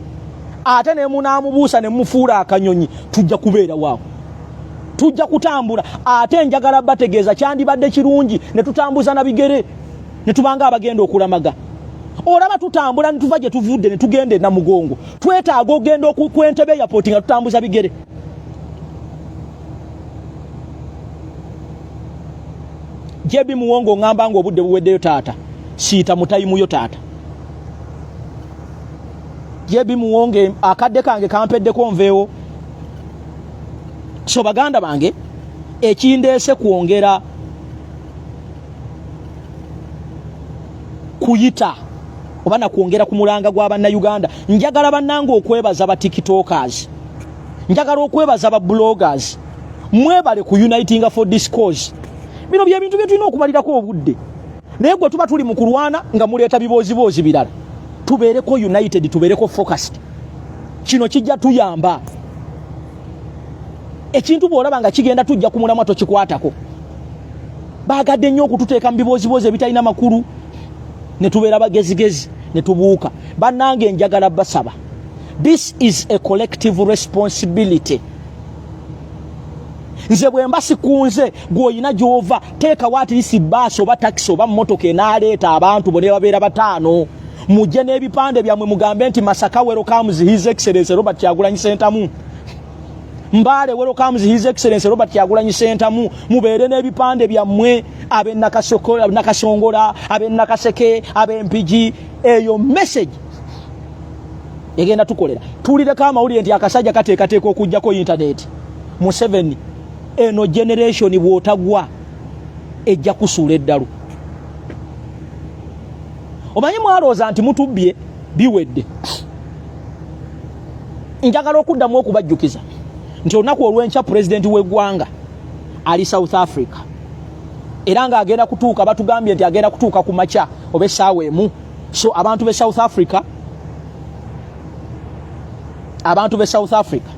ate ne munaamubuusa ne mufuula akanyonyi, tujja kubeera waawo, tujja kutambula. Ate njagala bategeeza, kyandibadde kirungi ne tutambuza na bigere, ne tubanga abagenda okulamaga. Olaba tutambula ne tuva gye tuvudde ne tugenda e Namugongo, twetaaga okugenda ku Entebbe airport nga tutambuza bigere. Jebi Muwongo, ngamba nga obudde buweddeyo taata, siita mutayimuyo taata. Jebi Muwonge, akadde kange kampeddeko, nveewo. So baganda bange, ekindeese kwongera kuyita oba nakwongera ku mulanga gwa Bannayuganda. Njagala bannange okwebaza ba tiktokers, njagala okwebaza ba bloggers, mwebale ku unitinga for this cause. Bino byebintu bye tulina okumalirako obudde, naye gwe tuba tuli mu kulwana nga muleeta bibooziboozi birala. Tubeereko united, tubeereko focused, kino kijja tuyamba. Ekintu bw'olaba nga kigenda tujja ku mulamwa, tokikwatako. Baagadde nnyo okututeeka mu bibooziboozi ebitalina makulu, ne tubeera bagezigezi ne tubuuka. Bannange, njagala basaba, this is a collective responsibility. Nze bwe mba sikunze, gw'olina gy'ova teekawo at least baasi oba takisi oba mmotoka enaaleeta abantu bo ne babeera bataano, mujje n'ebipande byammwe, mugambe nti Masaka welcomes His Excellence Robert Kyagulanyi Sentamu, Mbale welcomes His Excellence Robert Kyagulanyi Sentamu. Mubeere n'ebipande byammwe, ab'e Nakasongola, ab'e Nakaseke, ab'Empigi. Eyo message egenda tukolera. Tuwulireko amawulire nti akasajja kateekateeka okugjako intaneti. Museveni, eno generation bw'otagwa ejja kusuula eddalu. Omanyi mwalowooza nti mutubbye, biwedde. Njagala okuddamu okubajjukiza nti olunaku olw'enkya pulezidenti w'eggwanga ali South Africa, era ng'agenda kutuuka, batugambye nti agenda kutuuka ku makya oba essaawa 1. So abantu b'e South Africa, abantu b'e South Africa,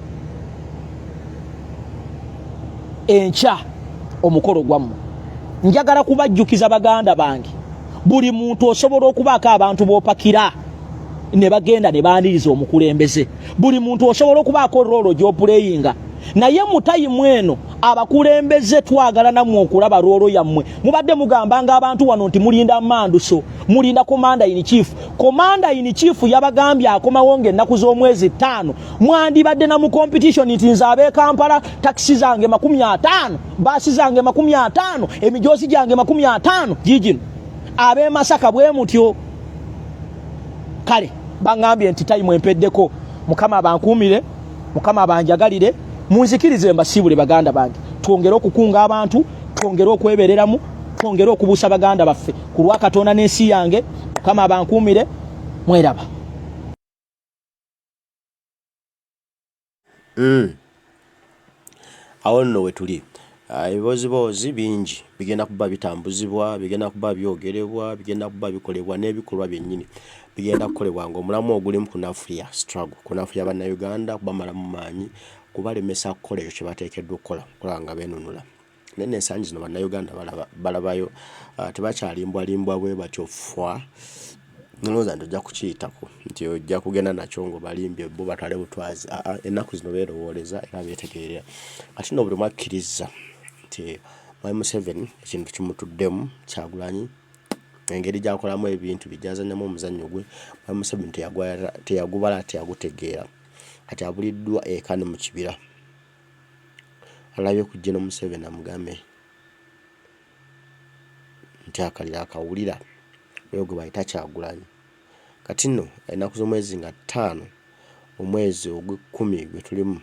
enkya omukolo gwammwe. Njagala kubajjukiza baganda bange, buli muntu osobola okubaako abantu b'opakira ne bagenda ne baaniriza omukulembeze. Buli muntu osobola okubaako role gy'opuleyinga, naye mu time eno abakulembeze twagala nammwe okulaba role yammwe. Mubadde mugambanga abantu wano nti mulinda manduso, mulinda commander in chief. Commander in chief yabagambye akomawo ng'ennaku z'omwezi 5. Mwandibadde na mu competition nti nze ab'e Kampala takisi zange 50, baasi zange 50, emijoozi gyange 50 giigino, ab'e Masaka bwe mutyo. Kale baŋŋambye nti time empeddeko. Mukama abankuumire, Mukama abanjagalire, munzikirize mbasiibule baganda bange, twongere okukunga abantu, twongere okwebereramu. Twongere okubuusa baganda baffe ku lwa Katonda n'ensi yange. Mukama abankuumire, mweraba. Awo nno wetuli. Ebibooziboozi bingi bigenda kuba bitambuzibwa, bigenda kuba byogerebwa, bigenda kuba bikolebwa n'ebikolwa byennyini bigenda kukolebwa ng'omulamwa ogulimu kunafuya struggle, kunafuya Bannayuganda, kubamalamu maanyi, kubalemesa kukola ekyo kye bateekeddwa okukola, okulaba nga beenunula. Naye nno ensangi zino Bannayuganda balaba balabayo tebakyalimbwalimbwa bwe batyo ffwa nolowooza nti ojja kukiyitako nti ojja kugenda nakyo ng'obalimbye bo batwale butwazi. Aa ennaku zino beerowooleza era beetegeerera. Kati nno buli omu akkirizza nti Mwami Museveni ekintu kimutuddemu, Kyagulanyi engeri gy'akolamu ebintu bye gy'azannyamu omuzannyo gwe, Mwami Museveni teyagubala teyagutegeera. Kati abuliddwa eka ne mu kibira. Alabye ku Gen. Museveni amugambe nti akaliro akawulira oyo gwe bayita Kyagulanyi. Kati nno ennaku z'omwezi nga ttaano omwezi ogw'ekkumi gwe tulimu,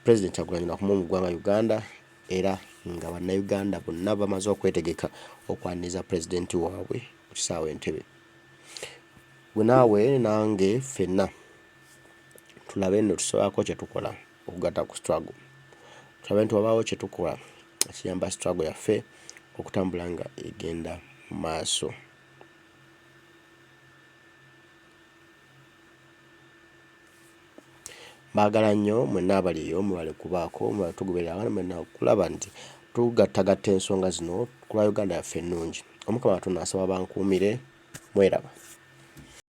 Pulezidenti Kyagulanyi lwakoma mu ggwanga Uganda era nga Bannayuganda bonna bamaze okwetegeka okwaniriza Pulezidenti waabwe ku kisaawe e Ntebe. Gwe naawe nange ffenna tulabe nno tusobolako kye tukola okugatta ku struggle. Tulabe nti wabaawo kye tukola ekiyamba struggle yaffe okutambula nga egenda mu maaso. Mbaagala nnyo mwenna abali eyo, mwebale kubaako, mwebale tugoberera awamu mwenna okulaba nti tugattagatta ensonga zino ku lwa Uganda yaffe ennungi. Omukama Katonda nsaba abankuumire, mweraba.